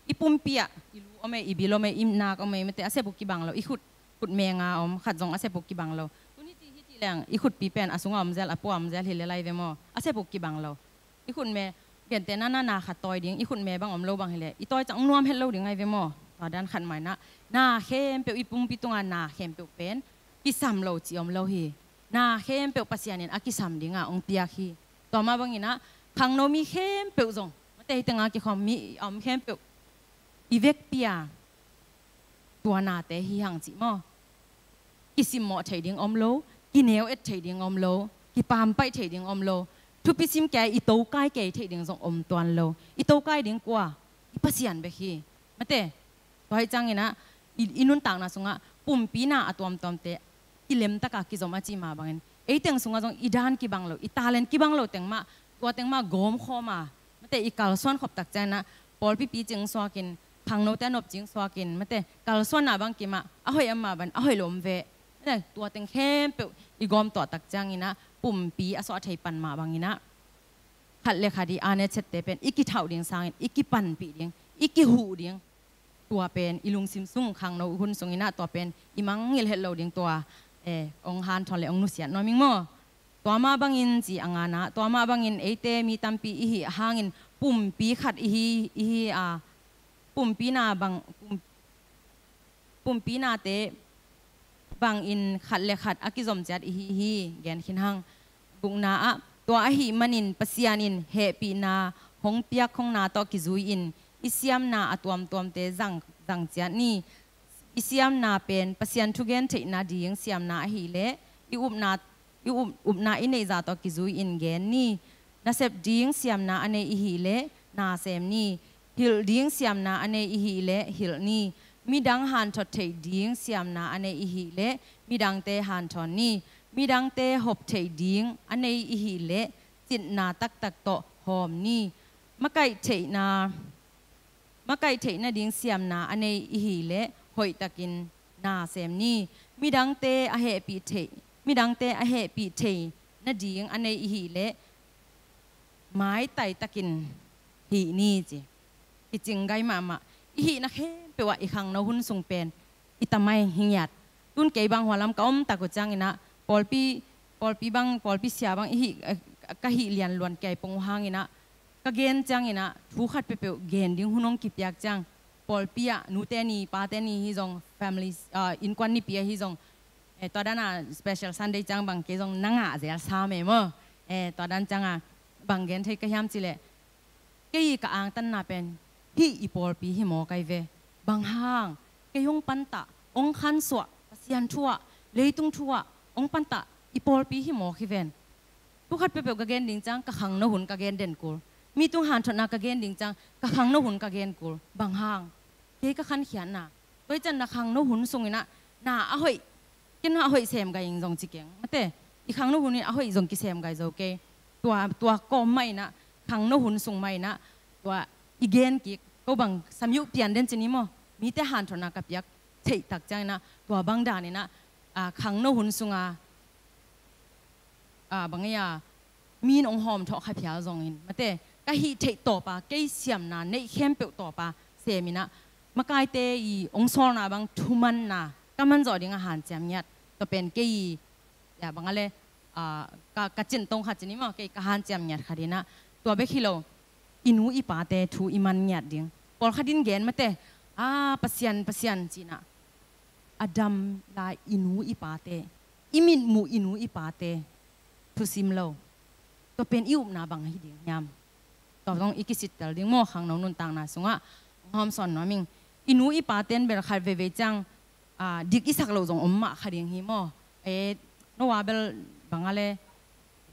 I pumpi ah i lu om ei, i bil om ei, i nak om ei, mate, a sep uh kibang lo. I khut, khut menga om khat zong a sep uh kibang lo. Tuni ci hih ci leng i khutpi pen a sungah om zel, a pua om zel hi le lai ve maw? A sep uh kibang lo. I khutme, gentehna na, na khat tawi ding, i khutme bang om lo bang hi le, i tawi ciang hong nuam het lo ding ahi ve maw? Tua dan khat mah in ah, na khempeuh, i pumpi tungah na khempeuh pen kisam lo cih om lo hi. Na khempeuh Pasian in a kisam dingah hong piak hi. Tua mah bangin ah khangno mi khempeuh zong, mate, hih tengah kikhawm mi a om khempeuh i vekpi a tua nate hi hang cih maw? Kisimmawh thei ding om lo, kineu et thei ding om lo, kipampaih thei ding om lo, thupi sim kei, i tokai kei thei ding zong om tuan lo. I tokai ding kua? I Pasian bek hi. Mate, tua ahih ciangin ah i, i nuntakna sungah pumpi na a tuamtuamte kilemtaka kizom a cih mah bangin, ei teng sungah zong i dan kibang lo, i talent kibang lo teng mah, tua teng mah gawmkhawm a, mate, i kalsuan khop tak ciangin ah, pawlpi picing suakin, khangnote a nopcing suakin, mate, kalsuanna bang kimah, a hoih a mah bang, a hoih lo om ve. Mate, tua teng khempeuh i gawm tuah tak ciangin ah, pumpi a suah thei pan mah bangin ah, khat le khat i a ne chette pen i kithauh ding sangin, i kipanpih ding, i kihuh ding, tua pen i lungsim sung khangno hun sungin ah tua pen i mangngilh het lo ding tua, eh, hong hanthawn le hong nusiat nuam ing maw? Tua mah bangin ci a ngana, tua mah bangin eite mi tampi i hih hangin pumpi khat i hi, i hi a, pumpi na bang, pum-, pumpi nate bangin khat le khat a kizom ciat i hi hi, gen khin hang. Gukna ah, tua ahih manin Pasian in hehpihna hong piak khongna tawh kizui-in i siamna a tuamtuamte zang, zang ciat ni. I siamna pen Pasian thugen theihna ding siamna ahih leh i upna, i up, upna i neih zah tawh kizui-in gen ni. Nasep ding siamna a nei i hih leh na sem ni. Hilh ding siamna a nei i hih leh hilh ni. Midang hanthot theih ding siamna a nei i hih leh midangte hanthawn ni. Midangte hop theih ding a nei i hih leh citna taktak tawh hawm ni. Makaih theihna, makaih theih nading siamna a nei i hih leh hoihtakin na sem ni. Midangte a hehpih theih, midangte a hehpih thei nading a nei i hih leh maitai takin hih ni, ci. Kicing gai mahmah. I hihna khempeuh ah i khangno hun sung pen i tamai hi ngiat. Tun kei bang hua lam ka om tak uh ciangin ah, pawlpi, pawlpi bang, pawlpi sia bang i hih, eh, ka hih lian luan kei pong uh hangin ah, ka gen ciangin ah, thu khat peuhpeuh gen ding hun hong kipiak ciang, pawlpi ah nute ni, pate ni hi zong, family, ah, innkuan nipi ahi zong, eh, tua dan a Special Sunday ciang bang kei zong na ngah zel sam e maw? Eh, tua dan ciang a bang gen thei ka hiam cih leh, kei ka angtanna pen hih i pawlpi hi mawk ahi ve. Bang hang? Kei hong pantah, hong khansuah Pasian thu ah, leitung thu ah hong pantah i pawlpi hi mawk hi ven. Thu khat peuhpeuh ka gen ding ciang ka khangno hun ka gen den kul. Mi tung hanthotna ka gen ding ciang ka khangno hun ka gen kul. Bang hang? Kei ka khankhiatna. Tua hi ciang na khangno hun sungin ah na a hoih, ken a hoih sem gai ing zong ci keng. Mate, i khangno hun in a hoih zong kisem gai zo kei. Tua, tua kawm mah in ah, khangno hun sung mah in ah, tua i gen kik, ko bang samyuh pian den ci ni maw? Mite hanthotna ka piak theih tak ciangin ah, tua bang dan in ah, ah, khangno hun sung a, ah, bang ei a, mi in hong hawm thawh kha phial zongin, mate, ka hih theih tawpa, kei siamna neih khempeuh tawpa sem in ah, makaite i hong sawlna bang thumanna, ka man zawh ding a hanciam ngiat. Tua pen kei, ya, bang a le, ah, ka, ka cintong khat ci ni maw, kei ka hanciam ngiat khat in ah, tua bek hi lo, i nu i pate thu i man ngiat ding. Pawlkhat in gen mate, ah, Pasian, Pasian ci-in ah, a dam lai i nu i pate, i mitmuh i nu i pate thusim lo. Tua pen i upna bang hi ding hiam? Tua zong i kisittel ding maw, khangno nuntakna sungah hong hawmsawn nuam ing. I nu i pate in bel khat veivei ciang, ah, dik i sak loh zong om mah kha ding hi maw. Eh, no a bel bang a le,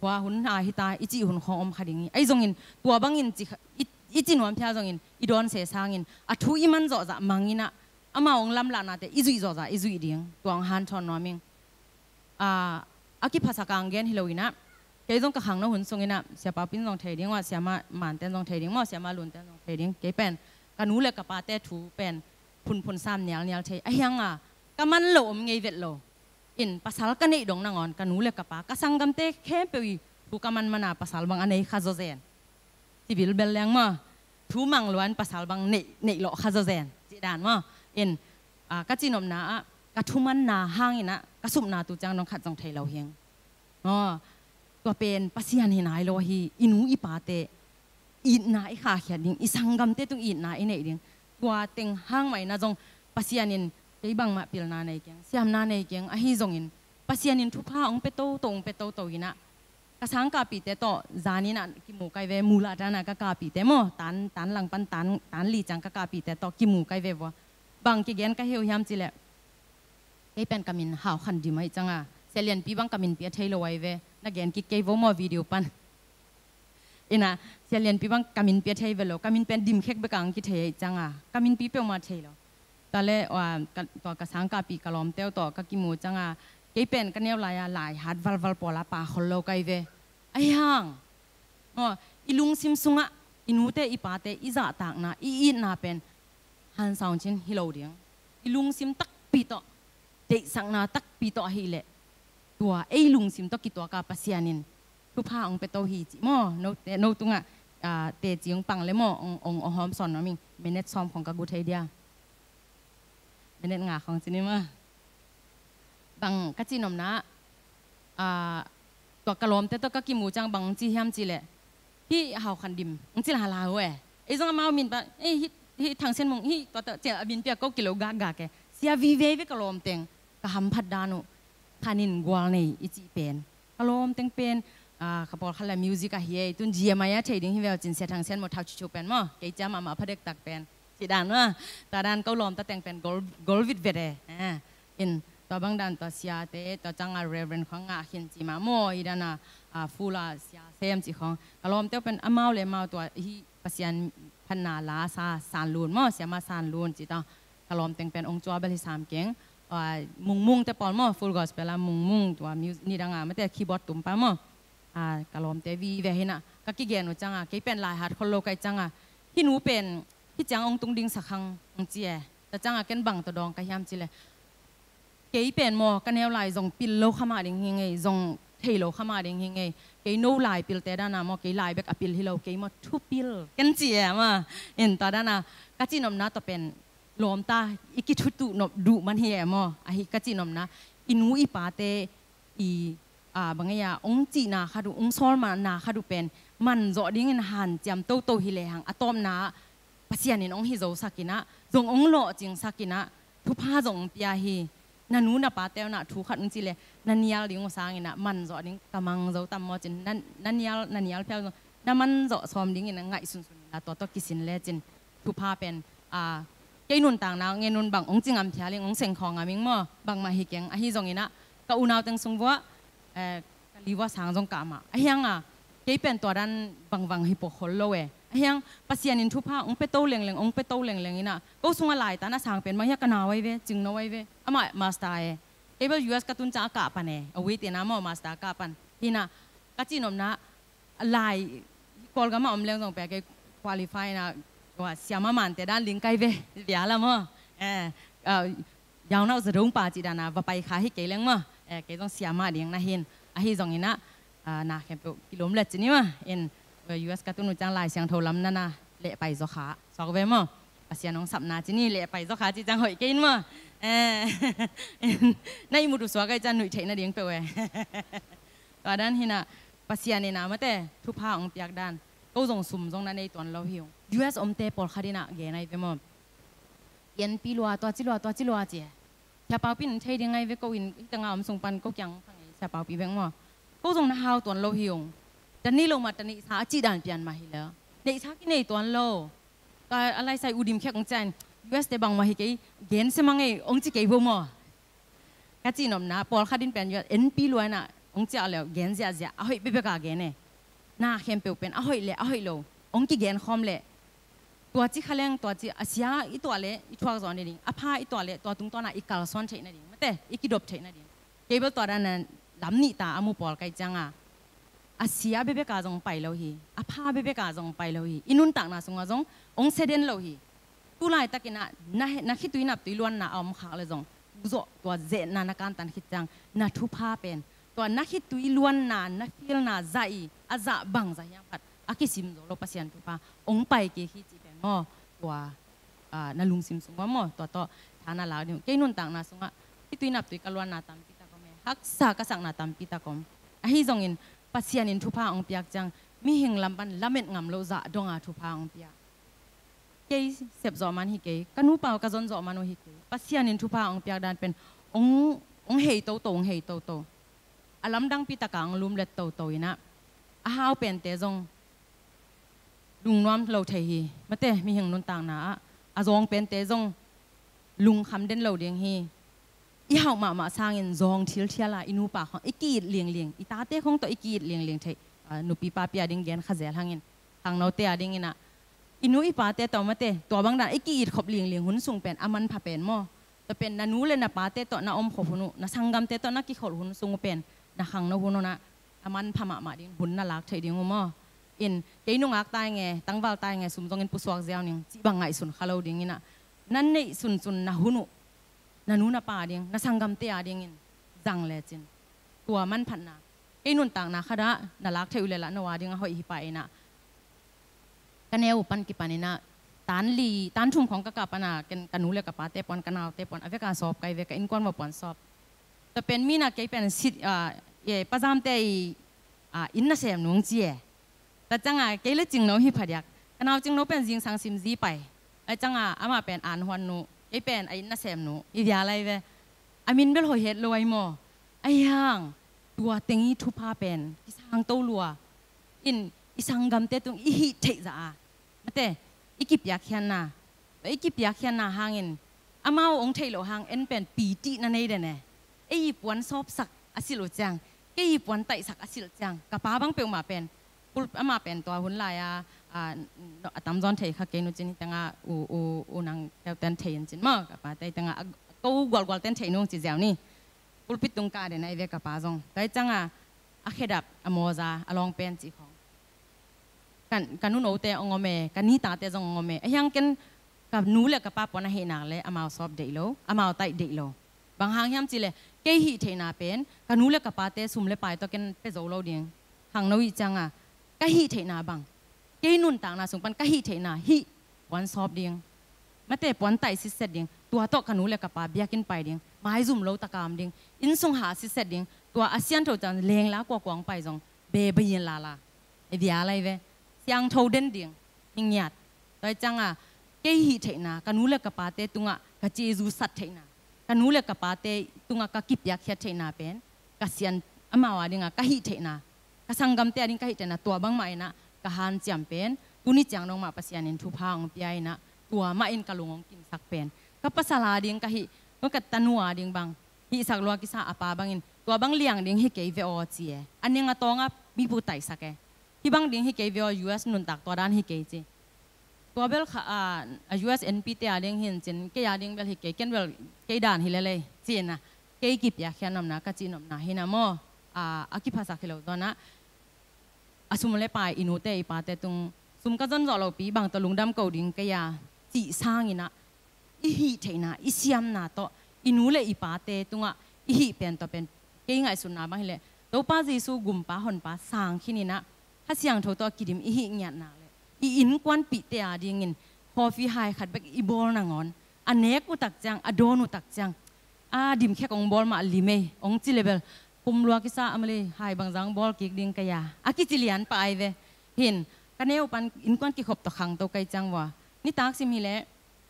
hua hun a hi ta, i cih hun khawng om kha ding hi. Ahi zongin, tua bangin ci kha, i, i ci nuam phial zongin, i dawn se sangin, a thu i man zawh zah mang in ah, amau hong lamlahnate i zuih zawh zah i zuih ding. Tua hong hanthawn nuam ing. Ah, a kiphasak a hong gen hi lo in ah, kei zong ka khangno hun sung in ah, Sia Pau Pin zong thei ding, ua Siama Manten zong thei ding maw, Siama Lunten zong thei ding. Kei pen, ka nu le ka pate thu pen phunphun sam nialnial thei. Ahi hang a, ka man lo om ngei vet lo. In, pasal ka neih dong nangawn, ka nu le ka pa, ka sanggamte khempeuh i thu ka man man a, pasal bang a nei kha zaw zen. Civil bel leng maw, thu mang luan pasal bang neih, neih lawh kha zaw zen, cih dan maw. In, ah, ka cihnopna ah, ka thumanna hangin ah, ka supna tu ciang dong khat zong thei lo hi ing. Maw, tua pen Pasian hi nai lo hi, i nu i pate itna i khahkhiat ding, i sanggamte tung itna i neih ding. Tua teng hang mah in ah zong Pasian in kei bangmah pilna nei keng, siamna nei keng, ahi zongin Pasian in thupha hong pia toto, hong pia toto in ah, ka sangkahpihte tawh zan in ah kimu kai ve, mulah dan ah ka kahpihte maw, tan, tan lang pan tan, tan li ciang ka kahpihte tawh kimu kai ve vua. Bang kigen ka hi uh hiam cih leh, kei pen ka min Hau Khan Dim ahi ciang a, Sia Lianpi bang ka min pia thei lo ahi ve, na gen kik kei vo maw video pan. In ah, Sia Lianpi bang ka min pia thei ve lo, ka min pen Dim khek bek a hong kithei ahi ciang a, ka minpi peuhmah thei lo. Tua le, ua, ka, tua ka sangkahpih ka lawmte uh tawh ka kimu ciang a, kei pen ka neu lai a, lai hat valval pawl a pha khol lo kai ve. Ahi hang, aw, i lungsim sungah, i nute i pate i zahtakna, i itna pen hansawn cin hi lo ding. I lungsim takpi tawh, deihsakna takpi tawh ahih leh, tua ei lungsim tawh kituak a Pasian in thupha hong pia to hi ci maw, no, no tungah, ah, teci hong pang le maw, hong, hong, hong hawmsawn nuam ing. Minute sawm khawng ka gu thei dia. Minute nga khawng ci ni maw. Bang ka cihnopna, ah, tua ka lawmte tawh ka kimu ciang bang hong ci hiam cih leh, hih Hau Khan Dim hong ci lala uh e. Ei zong amau min pan, eh, hih, hih Thang Sian Mung, hih tua tawh ciah a min piak ko kilo gakgak e. Sia vive ve ka lawm teng, ka hamphat dan uh, Khan in gual nei i cih pen. Ka lawm teng pen, ah, ka pawlkhat le music ahi e, tun G M I a thei ding hi ve uh cin, Sia Thang Sian Mung Thau Ciu Ciu pen maw, kei ciam amah pha dektak pen. Cih dan maw, tua dan ko lawmta teng pen gol, gol vitvet e. Ah, in, tua bang dan tua siate, tua ciang a Reverend khawng ngah khin ci mah maw, i dan a, ah, full a sia sem ci khawng. Ka lawmte uh pen amau le amau tua hih Pasian phatna la sa, San Lun maw, Siama San Lun ci ta. Ka lawm teng pen hong cua bel hi sam keng. Ah, Mung Mung te pawl maw, Full Gospel a Mung Mung tua music, nidang a mate keyboard tumpa maw. Ah, ka lawmte vive hi in ah, ka kigen uh ciang a, kei pen lai hat khol lo kai ciang a, hih nu pen, hih ciang hong tung ding sak hang hong ci e. Tua ciang a ken bang tawh dawng ka hiam cih leh, kei pen maw, ka neu lai zong pil lo kha mah ding hi ngei, zong thei lo kha mah ding hi ngei. Kei no lai pilte dan a maw, kei lai bek a pil hi lo, kei maw thupil ken ci e maw. In tua dan a, ka cihnopna tua pen lawmta i kithutuh nop duh man hi e maw. Ahi ka cihnopna, i nu i pate i, ah, bang ei a, hong cihna khat uh, hong sawlna khat uh pen man zawh dingin hanciam toto hi lehang, a tawpna ah Pasian in hong hi zosak in ah, zong hong lawhcingsak in ah, thupha zong hong pia hi. Na nu na pate uh in ah thu khat hong cih leh, na nial ding uh sangin ah man zawh ding ka mang zo tam maw cin, na, na nial, na nial phial zong na man zawh sawm dingin ah ngaihsunsun in ah, tua tawh kisin lecin thupha pen, ah, kei nuntakna ngen un bang hong ci ngam phial ing, hong seng khawng ngam ing maw, bangmah hi keng. Ahi zongin ah, ka unau teng sung vuah, eh, ka li vua sang zong kah mah. Ahi hang a, kei pen tua dan bangvang hi pawh khol lo e. Ahi hang, Pasian in thupha hong pia to lengleng, hong pia to lengleng in ah, ko sungah laitan a sang pen bang hia, ka nau ahi ve, Cingno ahi ve. Amah master e. Kei bel U S ka tun ciang a kah pan e. A wait in ah maw master kah pan. Hi in ah, ka cihnopna, lai, Kawlgam a om leng zong pia kei qualify na, ua, siama mante dan ling kai ve, bia la maw. Eh, ah, yaunau zadong pa cih dan a va pai kha hi kei leng maw. Eh, kei zong siama ding na hi in. Ahi zongin ah, ah, na khempeuh kilawm let ci ni maw. In, U S ka tun uh ciang Lai Siangtho lam na na leh pai zaw kha. Suak ve maw. Pasian hong sapna ci ni, leh pai zaw kha ci ciang hoih kei in maw. Eh, na ihmut uh suak ahih ciang nuih theih nading peuh e. Tua dan hi-in ah, Pasian in ah mate, thupha hong piak dan. Ko zong sum zong na nei tuan lo hi ung. U S omte pawlkhat in ah gen ahi ve maw. Pianpi lua, tua ci lua, tua ci lua ci e. Sia Paupi in thei ding ahi ve, ko in hih tengah om sung pan ko kiang pha ngei Sia Paupi bek maw. Ko zong na hau tuan lo hi ung. Ta nei lo mah ta neihsa a cih dan pian mah hi leh. Neihsa kinei tuan lo. Tua a laisai U Dim Khek hong ciah in, U S te bangmah hi kei, gen sia mah ngei, hong ci kei vo maw. Ka cih nopna, pawlkhat in pen U S N P lua in ah, hong ciah leh gen ziahziah, a hoih bekbek a gen e. Na khempeuh pen, a hoih leh, a hoih lo, hong kigen khawm leh. Tua ci kha leng, tua ci, a sia i tuah leh, i thuak zawh nading, a pha i tuah leh, tua tungtawn ah i kalsuan theih nading, mate, i kidop theih nading. Kei bel tua dan a lam nih ta a mu pawl ka hih ciang a, a sia bekbek a zong pai lo hi, a pha bekbek a zong pai lo hi, i nuntakna sungah zong hong sia den lo hi. Tu laitakin ah na, na khitui naptui luanna a om khak leh zong, tu zawh tua zetna na kantan khit ciang, na thupha pen, tua na khitui luanna, na fielna zah i, a zah bang zah hiam khat a kisim zo lo, Pasian thupha hong pai kik hi cih pen maw. Tua, ah, na lungsim sungah maw, tua tawh tha na lak ding. Kei nuntakna sungah khitui naptui ka luanna tampi tak om e, haksa ka sakna tampi tak om. Ahi zongin Pasian in thupha hong piak ciang, mihing lam pan lamet ngam lo zah dong a thupha hong pia. Kei sep zawh man hi kei, ka nupa uh ka zon zawh man uh hi kei. Pasian in thupha hong piak dan pen hong, hong hei toto, hong hei toto. A lamdangpi tak a hong lumlet toto in ah, a hau pente zong lungnuam lo thei hi, mate, mihing nuntakna ah. A zawng pente zong lungkham den lo ding hi. I hauh mahmah sangin zawng thilthial a, i nupa khawng i ki-it lingling, i tate khawng tawh i ki-it lingling theih. Ah, nupi papi a ding gen kha zel hangin, khangnote a dingin ah, i nu i pate tawh, mate, tua bang dan i ki-it khop lingling hun sung pen a manpha pen maw. Tua pen na nu le na pate tawh na om khop hun uh, na sanggamte tawh na kikholh hun sung uh pen, na khangno hun uh ah a manpha mahmah ding hun na lak theih ding uh maw. In, kei nungak ta ing e, tangval ta ing e, sum zongin pusuak ziau ning cih bang ngaihsun kha lo dingin ah, na neih sunsun na hun uh na nu na pa a ding, na sanggamte a dingin zang lecin, tua manphatna, kei nuntakna khat ah na lak theih uh leh lah no a ding a hoih hi pah in ah. Ka neu uh pan kipan in ah, tan li, tan thum khawng ka kah pan a, ken ka nu le ka pate pawn, ka naute pawn a vek a sawp ka hi ve, ka innkuan va pawn sawp. Tua pen mi in ah kei pen sit, ah, e, Pa Zamte i, ah, inn nasem nung ci e. Tua ciang a kei le Cingno hi phadiak. Ka nau Cingno pen zingsang sim zi pai. Tua ciang a amah pen An Huan Nu, kei pen a inn nasem nu, i vial ahi ve. A min bel hoih het lo ahi maw. Ahi hang, tua teng i thupha pen kisang to lua. In, i sanggamte tung i hih theih zah a, mate, i kipiakkhiatna, i kipiakkhiatna hangin, amau hong theih loh hang en pen pitih na nei den e. Ei i puan sawpsak a silh uh ciang, kei i puan taihsak a silh ciang, ka pa bang peuhmah pen, pul-, amah pen tua hun lai a, a, a tamzawn thei kha kei nu cin, hi tengah u, u, u Nang Keu ten thei in cin maw, ka pate hi tengah a, ko gualgual ten thei nung ci ziau ni. Pulpit tung kah den ahi ve ka pa zong. Tua hi ciang a, a khedap, a mawza, a lawng pen cih khawng. Ka, ka nunote hong om e, ka nitate zong hong om e. Ahi hang ken ka nu le ka pa pawn ahih nak leh amau sawp deih lo, amau taih deih lo. Bang hang hiam cih leh, kei hih theihna pen, ka nu le ka pate sum le pai tawh ken pia zo lo ding. Khangno i hih ciang a, ka hih theihna bang, kei nuntakna sung pan ka hih theihna hih puan sawp ding, mate, puan taih sitset ding, tua tawh ka nu le ka pa biakinn pai ding, maizum lo taka om ding, inn sung hah sitset ding, tua a siangtho ciang lengla kuakua hong pai zong, be bayin lala, e, vial ahi ve, siangtho den ding, hi ngiat. Tua hi ciang a, kei hih theihna, ka nu le ka pate tungah ka cezu sat theihna, ka nu le ka pate tungah ka kipiakkhiat theihna pen, ka Sian, amau a dingah ka hih theihna, ka sanggamte a ding ka hih theihna, tua bangmah in ah ka hanciam pen, tuni ciang dong mah Pasian in thupha hong pia in ah, tua mah in ka lung hong kimsak pen. Ka pasal a ding ka hih, ka tanu a ding bang, hihsak lua kisa a pa bangin, tua bang liang ding hi kei ve aw ci e. A ning a tawng a mipu taihsak e. Hih bang ding hi kei ve aw, U S nuntak tua dan hi kei ci. Tua bel kha, a, a U S N P te a ding hi in cin, kei a ding bel hi kei, ken bel kei dan hi lel e, ci in ah. Kei kipiakkhiat nopna, ka cih nopna hi in ah maw. A, a kiphasak hi lo zaw in ah, a sum le pai, i nute i pate tung, sum ka zon zawh lopi, bang tawh lungdam ko ding kei a, cih sangin ah, i hih theihna, i siamna tawh, i nu le i pate tungah i hih pen tawh pen, kei ngaihsutna bang hi leh, Topa Jesu gumpa honpa sang khin in ah, Kha Siangtho tawh kidim i hih ngiat nak leh, i innkuanpihte a dingin, coffee hai khat bek i bawl nangawn, A nek uh tak ciang, a dawn uh tak ciang, a dimkhek hong bawl mah limei hong ci le bel, kum lua kisa a malei hai bangzah hong bawl kik ding ka hia, a kici lian pah ai ve. Hin ka neu pan innkuan kikhop tawh khangto kai ciang vua, nitak sim hileh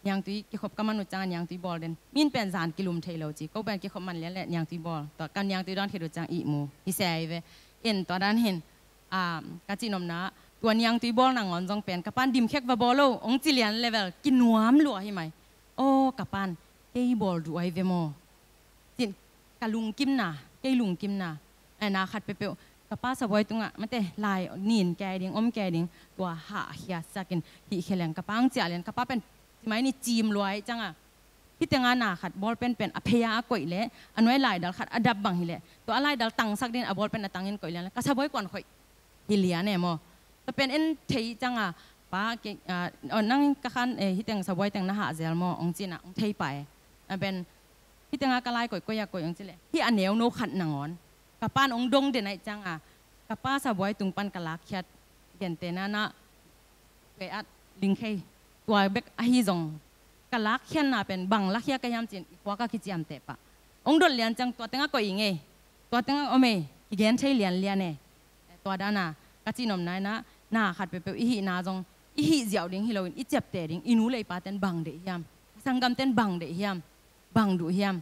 niangtui kikhop ka man uh ciang a niangtui bawl den. Min pen zan kilum thei lo ci, ko pen kikhop man lian leh niangtui bawl, tua kan niangtui dawn khit uh ciang ihmu hi se ai ve. In tua dan hin, a, ka cihnopna, tua niangtui bawl nangawn zong pen ka pan dimkhek va bawl lo hong ci lian le bel kinuam lua hi mai. Aw ka pan, kei bawl duh ai ve maw? Cin ka lungkimna, kei lungkimna, eh, na khat peuhpeuh ka pa sabuai tungah mate lai nin kei ding, om kei ding, tua hah khiatsakin hih kheleng ka pa ang ciah lian, ka pa pen cimai ni cim luai cianga, hih tenga na khat bawl penpen a phei-a a koih leh a nuai laidal khat a dap bang hileh tua a laidal tangsak din a bawl pen a tangin koih lian leh ka sabuai kuan khoih hi lian e maw? Tua pen en thei cianga, pa, nang ka khan, eh, hih teng sabuai teng na hah zel maw hong cina hong thei pah e. A pen hih tenga ka lai koih koih a koih hong ci leh hih a neuno khat nangawn ka pan hong dong den aih cianga, ka pa sabuai tung pan ka lakkhiat, gentehna na, kei at lingkhei, tua bek ahi zong ka lakkhiatna pen bang lakhia ka hiam cin i khuak a kiciamteh pah. Hong dot lian ciang tua tengah koih i ngei, tua tengah om ei, kigen thei lianlian e. Tua dana ka cihnopna inah na khat peuhpeuh i hihna zong i hih ziau ding hi loin i ciapteh ding, i nu le i paten bang deih hiam, ka sanggamten bang deih hiam, bang duh hiam?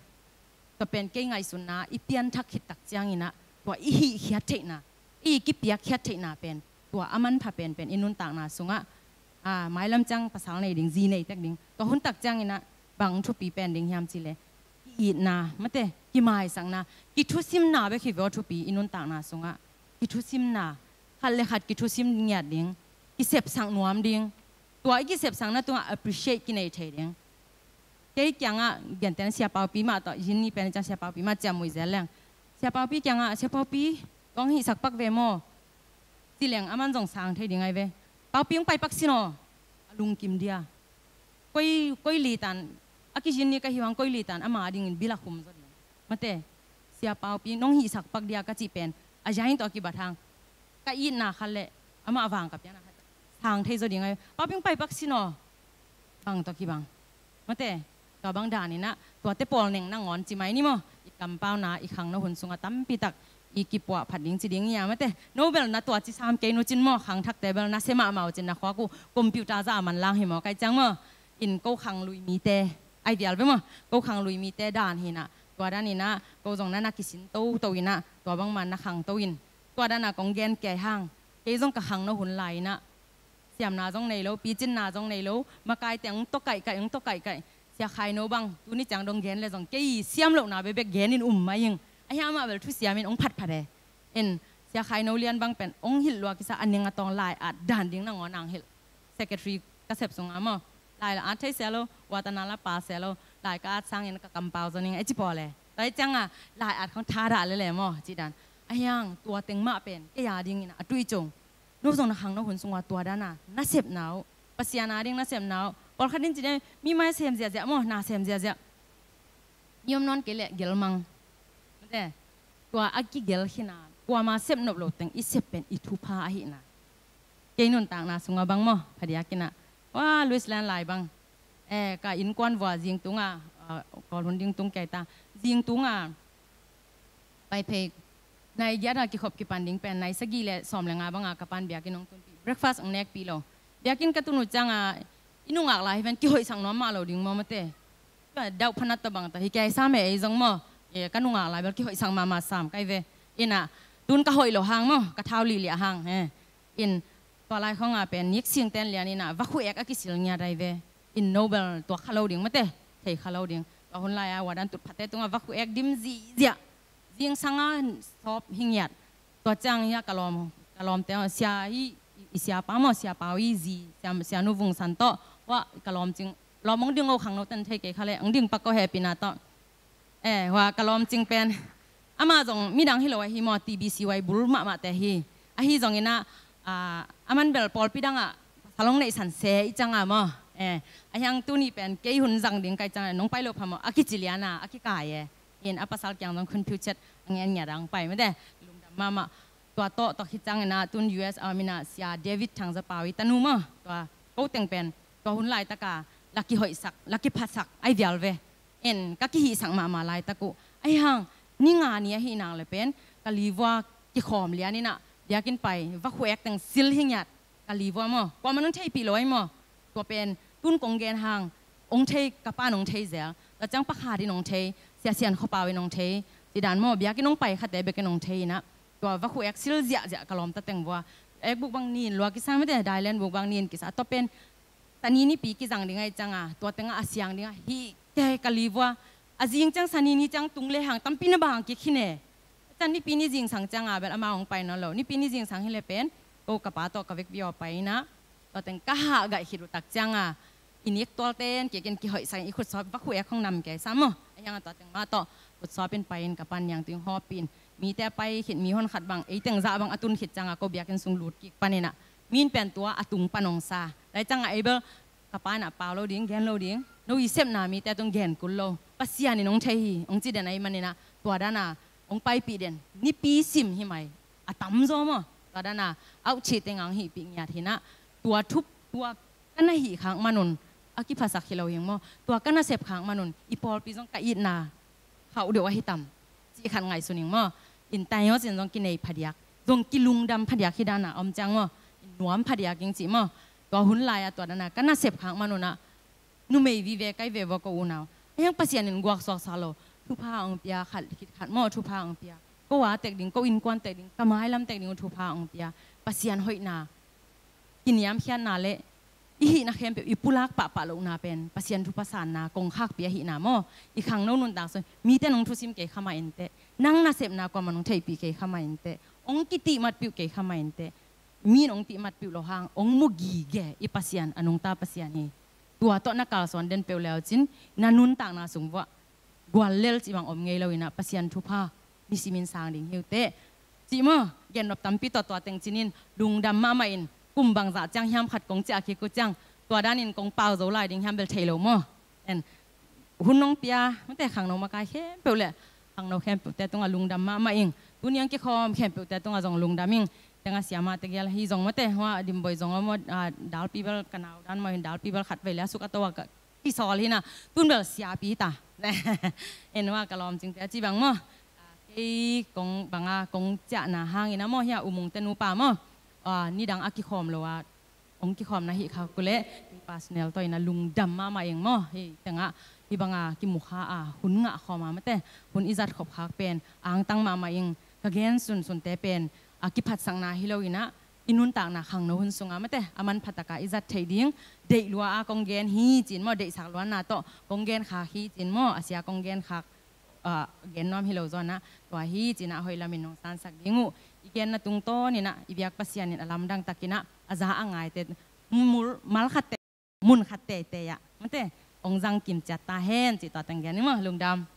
Tua pen kei ngaihsutna i pianthak khit tak cianginah tua i hihkhiat theihna, i kipiakkhiat theihna pen tua a manpha penpen i nuntakna sungah, a, mailam ciang pasal nei ding, zi nei tek ding, tua hun tak cianginah bang thupi pen ding hiam cileh, ki-itna mate, kimaisakna, kithusimna bek hi veo thupi i nuntakna sungah. Kithusimna, khat le khat kithusim ngiat ding, kisepsak nuam ding, tua i kisepsakna tungah appreciate kinei thei ding. Kei kiangah gentehna Sia Paupi mah tawh, Yin ni pen ciang Sia Paupi mah ciamui zel leng, Sia Paupi kiangah, Sia Paupi, kong hihsak pak ve maw? Ci leng aman zong sang thei ding ai ve. Paupi hong pai pak sin aw, a lungkim dia. Koi, koi litan, a ki Yin ni ka hi hang koi litan ama dingin bil a khum zaw ding. Mate, Sia Paupi nong hihsak pak dia ka cih pen a ziain tawh a kibat hang, ka itna khat le amah vang ka piana khat sang thei zaw ding ai. Paupi hong pai pak sin aw, bang tawh kibang? Mate, tua bang daninah tuate pawl neng nangawn ci mai ni maw? I kampauna, i khangno hun sungah tampitak i kipuah phat ding ci ding ia mate. No bel na tua ci sam kei nu cin maw, khangthakte bel na se mahmah uh cin, na khuak uh computer zah a manlang hi maw kai ciang maw? In ko khanglui mite ai vial ve maw? Ko khanglui mite dan hinah, tua daninah ko zong na na kisin toto inah, tua bangma na khangto in, tua dana kong gen kei hang. Kei zong ka khangno hun lai inah siamna zong nei lo, picinna zong nei lo, makaite hong tawh kaihkaih, hong tawh kaihkaih. Sia Khaino bang tuni ciang dong gen le zong kei siam lohna bekbek genin um mai ing. Ahi amah bel thusiamin hong phatphat e. In Sia Khaino lian bang pen hong hilh lua kisa, a neng a tawng lai at dan ding nangawn ang hilh. Secretary ka sep sunga maw, lai la at thei sia lo, watana la pa sia lo, lai ka at sangin ka kampau zaw ning e ci pawl e. Tua hi cianga lai at khong thadah lele maw ci dan. Ahi hang tua teng mah pen kei a dingin a tui cung. No zong na khangno hun sungah tua dana na sepna uh, Pasian a ding na sepna uh, pawlkhat in ci ding, mi mai sem ziahziah maw, na sem ziahziah. Mi om nawn kei leh gelmang. Mate, tua a kigel khina, kuama sepnop lo teng i sep pen i thupha ahina. Kei nuntakna sungah bang maw, phadiakinah, wa, Louis Land lai bang, eh, ka innkuan vua zingtunga, ah, Kawlhun ding tung kei ta, zingtunga Vaiphei nai giat a kikhop kipan ding pen nai sagih le sawm le nga banga ka pan biakinn hong tunpih, breakfast hong nekpih lo. Biakinn ka tun uh cianga i nungak lai hi ven, kihoihsak nuam mah lo ding maw mate. Dauh phanat tawh bang tawh hi kei sam e, ei zong maw, eh, ka nungak lai bel kihoihsak mahmah sam kai ve. Inah tun ka hoih lo hang maw, ka thau lihliah hang, eh. In tua lai khonga pen nik singten lian inah vakhu ek a kisil ngiat ai ve. In no bel tua kha lo ding mate, thei kha lo ding. Tua hun lai-a wadan tutphate tungah vakhu ek dim zihziah. Zingsanga sawp hi ngiat. Tua ciang hia ka lawm, ka lawmte, sia hi, i siapa maw, siapa i zi, sia, sianu Vung San tawh, wa, ka lawmcing, lawm hong ding o, khangnoten thei kei kha le hong ding pak ko, hehpihna tawh. Eh, hua ka lawmcing pen amah zong midang hi lo ahi maw, T B C Y bul mahmahte hi. Ahi zonginah, ah, aman bel pawlpi dangah pasal hong neihsan se i canga maw. Eh, ahi hang tuni pen kei hun zang ding kai canga nong pai lo pha maw, a kici liana a kikai e. In a pasal kiang zong khun phiuchet a ngen ngiat ang pai mate, lungdam mahmah. Tua tawh tawh khit cianginah tun U S a om inah Sia David Thang Za Pau i tanu maw, tua ko teng pen tua hun laitaka la kihoihsak, la kiphasak ai vial ve. En ka kihihsak mahmah laitak uh ai hang, ni nga ni ahih nak le pen ka livua kikhawm lian inah biakinn pai, vakhu ek teng sil hi ngiat. Ka livua maw, kuamah nong theihpih lo ai maw. Tua pen tun kong gen hang, ong thei, ka pan ong thei zel. Tua ciang pakhat in ong thei, Sia Sian Khua Pau in ong thei. Ci dan maw, biakinn ong pai khate bekin ong thei inah tua vakhu ek sil ziahziah ka lawmta teng vua. Ek buk bang nin lua kisa mate, dailen buk bang nin kisa. Tua pen Sani nipi kizang ding ai cianga, tua tengah a siang dingah hih kei ka livua. A zing ciang Sani ni ciang tung le hang tampi na bang kik hi ne. Can nipi ni zingsang cianga bel ama hong pai nawn lo. Nipi ni zingsang hi le pen ko ka pa tawh ka vekpi aw pai inah tua teng ka hah gaih khit uh tak cianga i nik tual ten kikin kihoih sang i khut sawp vakhu ek hong nam kei sa maw. A hianga tua teng ma tawh khut sawp in pai in ka pan niang tuing hawp in mite a pai khit mi hon khat bang ei teng zah bang a tun khit cianga ko biakinn sung lut kik pan inah min pen tua a tung pan ong sa. Lai cianga ei bel ka pa inah pau lo ding, gen lo ding, no i sepna mite tung gen kul lo. Pasian in ong thei hi ong ci den ai man inah tua dana ong paipih den. Nipi sim hi mai a tamzaw maw. Tua dana auh cih teng ang hihpih ngiat hinah tua thup tua ka na hih khak manun a kiphasak hi lo hing maw. Tua ka nasep khak manun i pawlpi zong ka itna khauh deuh ahi tam cih khat ngaihsun ing maw. In taingaw cin zong kinei phadiak, zong kilungdam phadiak hi dana om ciang maw. In nuam phadiak ing cih maw. Tua hun lai-a tua dana ka nasep khak manunah numei vive kai ve vua ko unau. A hiang Pasian in guak suaksa lo. Thupha ong pia khat khit khat maw, thupha ong pia. Ko a tek ding, ko innkuan tek ding, ka mailam tek ding uh thupha ong pia. Pasian hoihna kiniamkhiatna le i hihna khempeuh i pulak pahpah lohna pen Pasian thupha sanna kongkhakpi ahihna maw. I khangno nuntak sung mite nong thusim kei khamah inteh, nang nasepna kuamah nong theihpih kei khamah inteh, ong kitihmatpiuh kei khamah inteh. Min ong tihmatpiuh lo hang ong mu gige i Pasian a nungta Pasian hi. Tua tawh na kalsuan den peuh leucin na nuntakna sung vuah guallel cih bang om ngei lo inah Pasian thupha nisimin sang ding hiuteh. Cih maw, gennop tampi tawh tua teng cinin lungdam mahmah in kum bangzah ciang hiam khat kong ciah kik uh ciang tua danin kong pau zo lai ding hiam bel thei lo maw. En hun nong pia mate khangno makai khempeuh le khangno khempeuhte tungah lungdam mahmah ing. Tuni ang kikhawm khempeuhte tungah zong lungdam ing. Tengah siamah tegel hi zong mate hua dimboi zong om maw, dalpi bel ka nau dan maw hin dalpi bel khat vei le a suk a to a ka kisawl hina tun bel siapi ta. En hua ka lawmcingte a ci bang maw. Kei kong banga kong ciahna hangin a maw hia umungte nupa maw. Nidang a kikhawm lo a ong kikhawmna hih khak uh leh kei personal tawh in a lungdam mahmah ing maw. Hih tengah hih banga kimukha a hun ngah khawm a mate hun i zat khop khak pen angtang mahmah ing. Ka gen sunsunte pen a kiphatsakna hi lo inah i nuntakna khangno hun sunga mate a manphataka i zat theih ding deih lua a kong gen hi cin maw, deihsak luanna tawh kong gen khak hi cin maw, a sia kong gen khak gen nuam hi lo zawnah tua hi cinah hoih lamin nong sansak ding uh. I genna tungtawninah i biak Pasian in a lamdang takinah a za a ngaite mul malkhatte munkhat teitei ah mate ong zang kim ciat ta hen cih tua teng gen ni maw. Lungdam.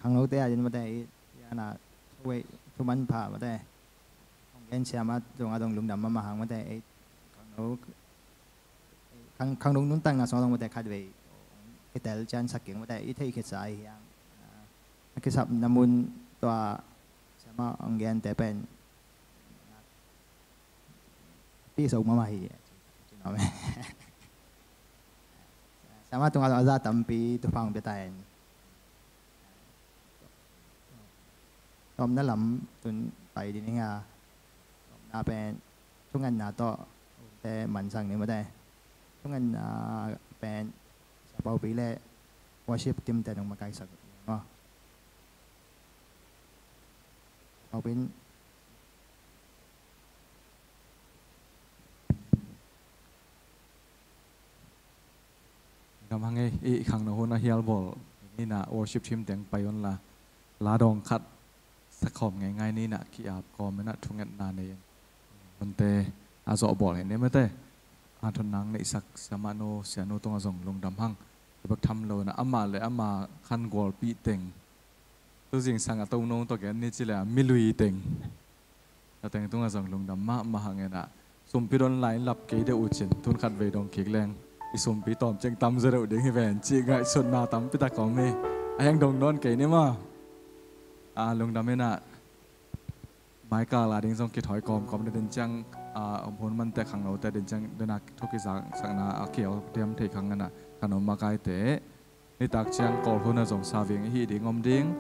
Khangnote ah din mate i ana thu manpha mate hong gen siama zong a dong lungdam mahmah hang mate ei khangno khang khangno nuntakna song a dong mate khatvei kitel cian sak keng mate i theih khitsa ahi hiang a kisapna mun tua siama hong gente pen pi so mama hi. Sama tunga a za tampi tu phang bia ta hen. Tawpna lam tun pai din hi nga. Tawpna pen thungetna tawh te mansang ni mate. Thungetna pen sapaupi le worship team te nong makaisak ni maw. Sapaupi in Gam hang ei i khangno hun a hial bawl. Nina worship team teng pai un la la dawng khat sakhawm ngeingai nina ki-ap kawm ina thungetna nei in hunte a zawh bawl hi ni mate. A thon nang neihsak siamahnu sianu tunga zong lungdam hang. Bek tham lo na ama le ama khan gualpih teng tu zingsang a to nong tawh gen ni ci le a milui teng. A teng tungah zong lungdam mahmah hang inah sumpi don lai in lap kei deuh uh cin tun khat vei dong kik leng i sumpi tawm ceng tam zaw deuh ding hi ven cih ngaihsutna tampi tak om hi. A heng dong nawn kei ni maw. A, lungdam inah, maikal a ding zong kithawi kawmkawm na din ciang, a, om hun mante khangnote din ciang dena thukizang sakna a kiau diam thei khang inah kan om makaite. Nitak ciang Kawl hun a zong serving ihi ding om ding,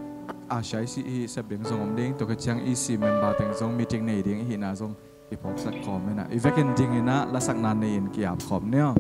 a, C I C ihi sep ding zong om ding, tua khit ciang E C member teng zong meeting nei ding ihina zong kiphawksak kawm inah, i vekin ding inah lasakna nei-in ki-ap kawm ni aw.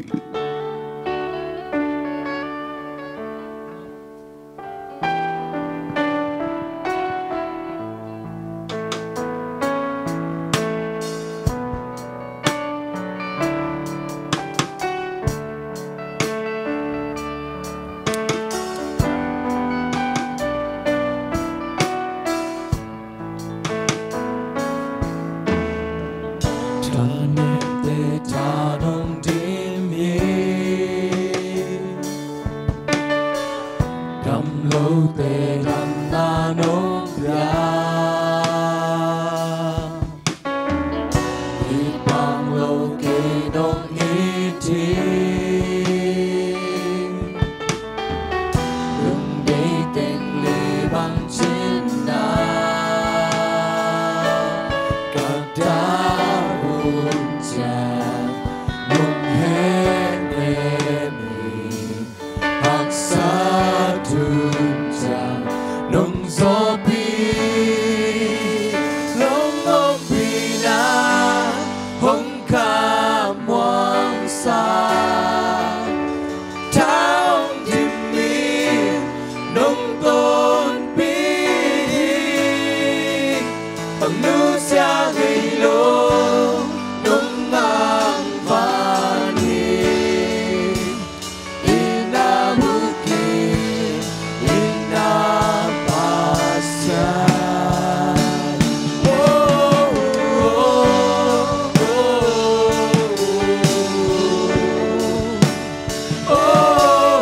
Thanemte tha nong dim hi, damlote damna nong pia, i pang lo kei nong it hi. Lungdei teng le bang cin na ka dahun ciang nong henem hi. Haksa tun ciang nong zawhpih, nong ompihna hong khamuangsa, tha hong dim mi nong tonpih hi. Hong nusia ngei lo nong ngangvan hi. Ina buki, ina Pasian. Oh, oh, oh, oh.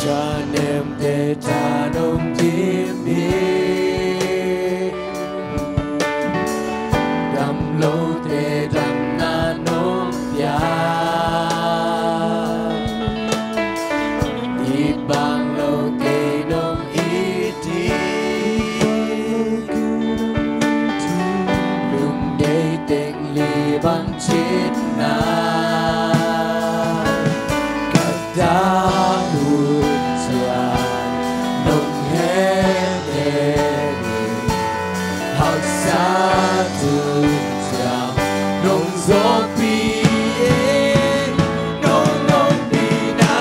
Thanemte tha nong dim hi, damlote damna nong pia, i bang lo kei nong it hi. Lungdei teng le bang cin na ka dahun ciang nong henem hi. Haksa tun ciang nong zawhpih hi. Nong ompihna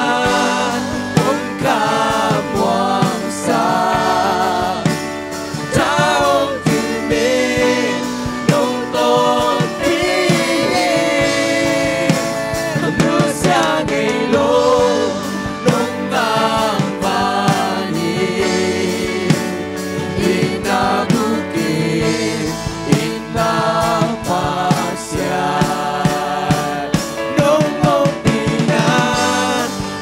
hong khamuangsa, tha hong dim mi nong tonpih hi. Nusia ngei lo nong ngangvan hi. Ina buki, ina Pasian. Nong ompihna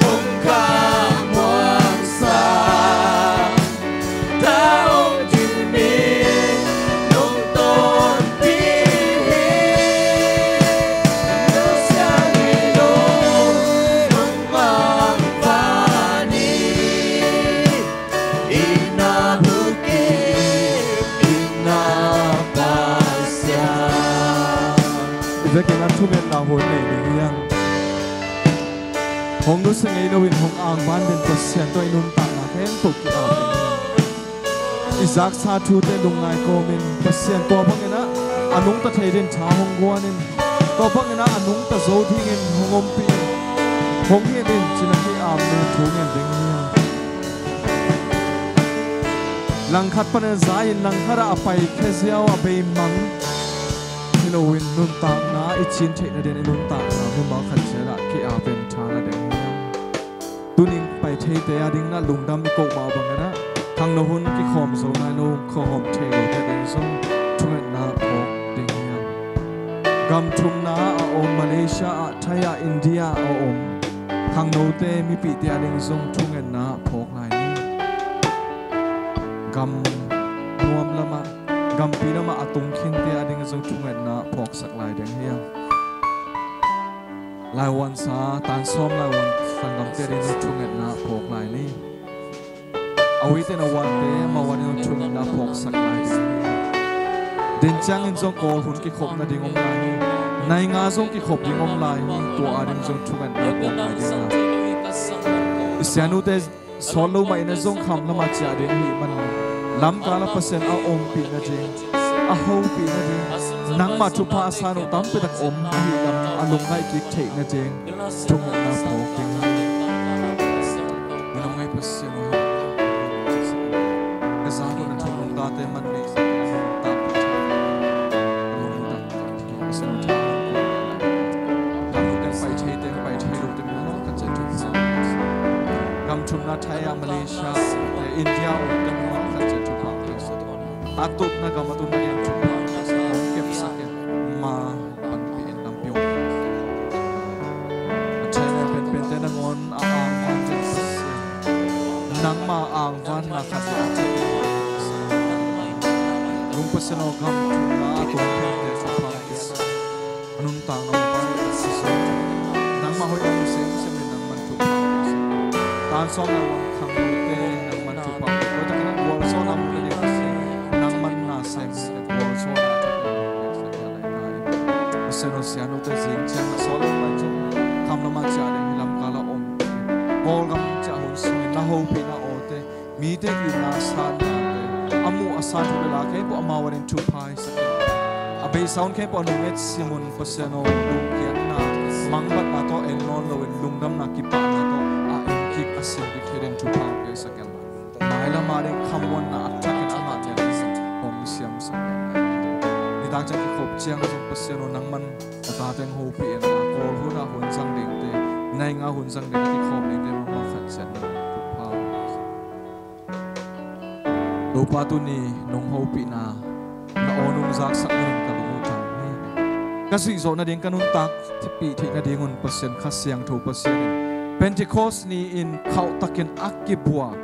hong khamuangsa, tha hong dim mi nong tonpih hi. Nusia ngei lo nong ngangvan hi. Ina buki, ina Pasian. I vekin a thungetna hun nei ding hi hang. Hong nusia ngei lo in hong angvan den Pasian tawh i nuntakna khempeuh ki-ap ding hi hang. I zaksa thute lungngai kawmin Pasian tua bangin ah a nungta thei den tha hong guanin, tua bangin ah a nungta zo dingin hong ompih in, hong hilh in cin a ki-apna thu ngen ding hi hang. Langkhat panin za-in langkhat ah a paikhia ziau a beimang hi loin nuntakna i cin theih nadin i nuntakna mimal khat ciat ah ki-ap in tha na ding hi hang. Tuning pai theite a dingin ah lungdam i koh mah bangin ah khangno hun kikhawm zo nai lo, khawm thei lote ding zong thungetna phawk ding hi hang. Gam thumna ah a om, Malaysia ah, Thai ah, India ah a om khangnote mipihte a ding zong thungetna phawk lai ni. Gam nuam lamah, gampi lamah a tung khinte a ding zong thungetna phawksak lai ding hi hang. Laivuansa tan sawm laivuan sanggamte ding zong thungetna phawk lai ni. A uite in a uante amau ading zong thungetna phawksak lai ding hi. Din ciangin zong Kawl hun kikhop nading om lai hi. Nai nga zong kikhop ding om lai hi. Tua ading zong thungetna phawk lai ding hi. I sianute sawt lo mah in a zong kham lamah ciah ding ahih manin lamkal a Pasian a ompih nading, a hopih nading, nangmah thupha a san uh tampi tak om ahih lam a lungngaih kik theih nading thungetna phawk ding hi. Minung ei Pasian uh, ka zak uh na thunung tate man nei sak in a nuntak Pasian uh, thang teng pai thei teng pai thei lo teng nong khat ciat thupha. Gam thumna Thai ah, Malaysia, India uh teng nong khat ciat thupha. A tutna gam a tutna gam thupha hong kepsak in, ma hong panpih in lampi hong a China penpente nangawn a angvan ding Pasian, nangma angvanna khat leh a tat ding Pasian. Lung Pasian aw, gam thumna a tuam pente thupha hong kepsak in. A nuntakna uh bang Pasian, nangmah hoih a mu semsem in nangman thupha hong kepsak in. Tan sawm laivuan khang lote nangman thupha hong kepsak in. Tua takin a gualzawhna mu nading Pasian, nangman na sem in gualzawhna a tat ding hong kepsak in. Pasian aw, sianute zing ciang a sawt lo mah in zong kham lamah ciah ding hi. Lamkal a om Kawlgam ciah hun sungin na hopihna awte, mite itna sannate, a muh a san thu le la khempeuh amau ading thupha hisak in. A beisa hun khempeuh a nunget simun Pasian aw, lungkiatna, mangbatna tawh en nawn loin lungdamna kipahna tawh a en kik a siang kik thei ding thupha hong pia hisak in. Mailam a ding khamuanna a thakin a ngah ding hong siamsak in. Nitak ciang kikhop ciang zong Pasian aw, nangman a tate hong hopih in, a Kawl hun a hun zang dingte, nai nga hun zang dingte, kikhawm dingte, mama khat ciat na thupha. Topa, tuni nong hopihna na aw nong zaksak manin ka lung uh tang hi. Ka zuih zawh nading ka nuntak theihpih theih nadingun Pasian Kha Siangtho Pasian in Pentecost ni-in khauhtakin a kibua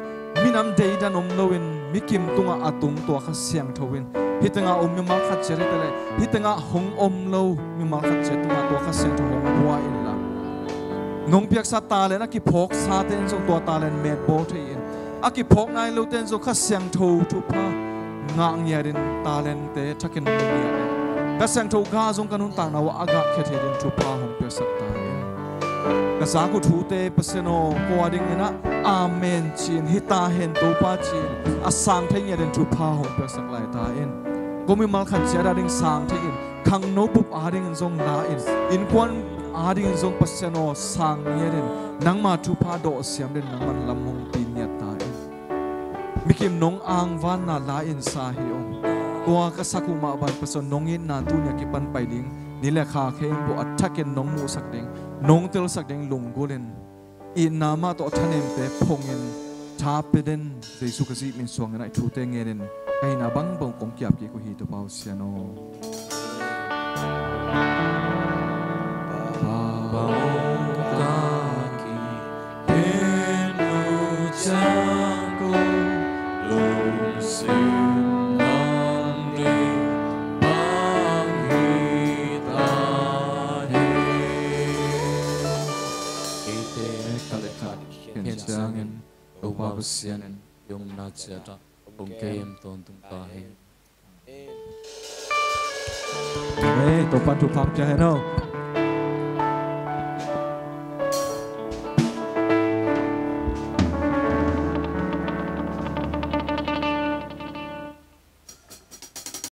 minam deidan om loin mikim tungah a tung tua Kha Siangtho in hih tengah om mimal khat ciat hi ta leh hih tengah hong om lo mimal khat ciat tungah tua Kha Siangtho hong bua inla, nong piaksa talent a kiphawksate in zong tua talent metbawl thei in, a kiphawk nai lote in zong Kha Siangtho thupha ngah ngiatin talentte thakin mu ngiatin Kha Siangtho gah zong ka nuntakna uah a gahkhia thei ding thupha hong piaksak ta in. Ka zak uh thute Pasian aw, kua dingin ah amen ci-in, hi ta hen Topa ci-in a sang thei ngiatin thupha hong piaksak lai ta in. Ko mimal khat ciat ading sang thei in, khangno bup adingin zong la in, innkuan adingin zong Pasian aw sang ngiatin, nangma thupha dawhsiam dingin nangman lam hong pi ngiat ta in. Mikim nong angvanna la in sa hi ung. Tua ka sak uh mah bang Pasian nong itna tuni a kipan pai ding ni le kha khempeuh a thakin nong muhsak ding, nong telsak ding lunggulhin itna mah tawh thanemte phongin tha pia den Jesu ka zih min suangin ah i thute ngenin ka hihna bangbang kong kiap kik uh hi Topa uh Sian aw. Eite khat le khat khen ciangin Topa Pasian in i omna ciatah hong kem tawntung ta hen. Amen. Topa'n thupha pia hen aw.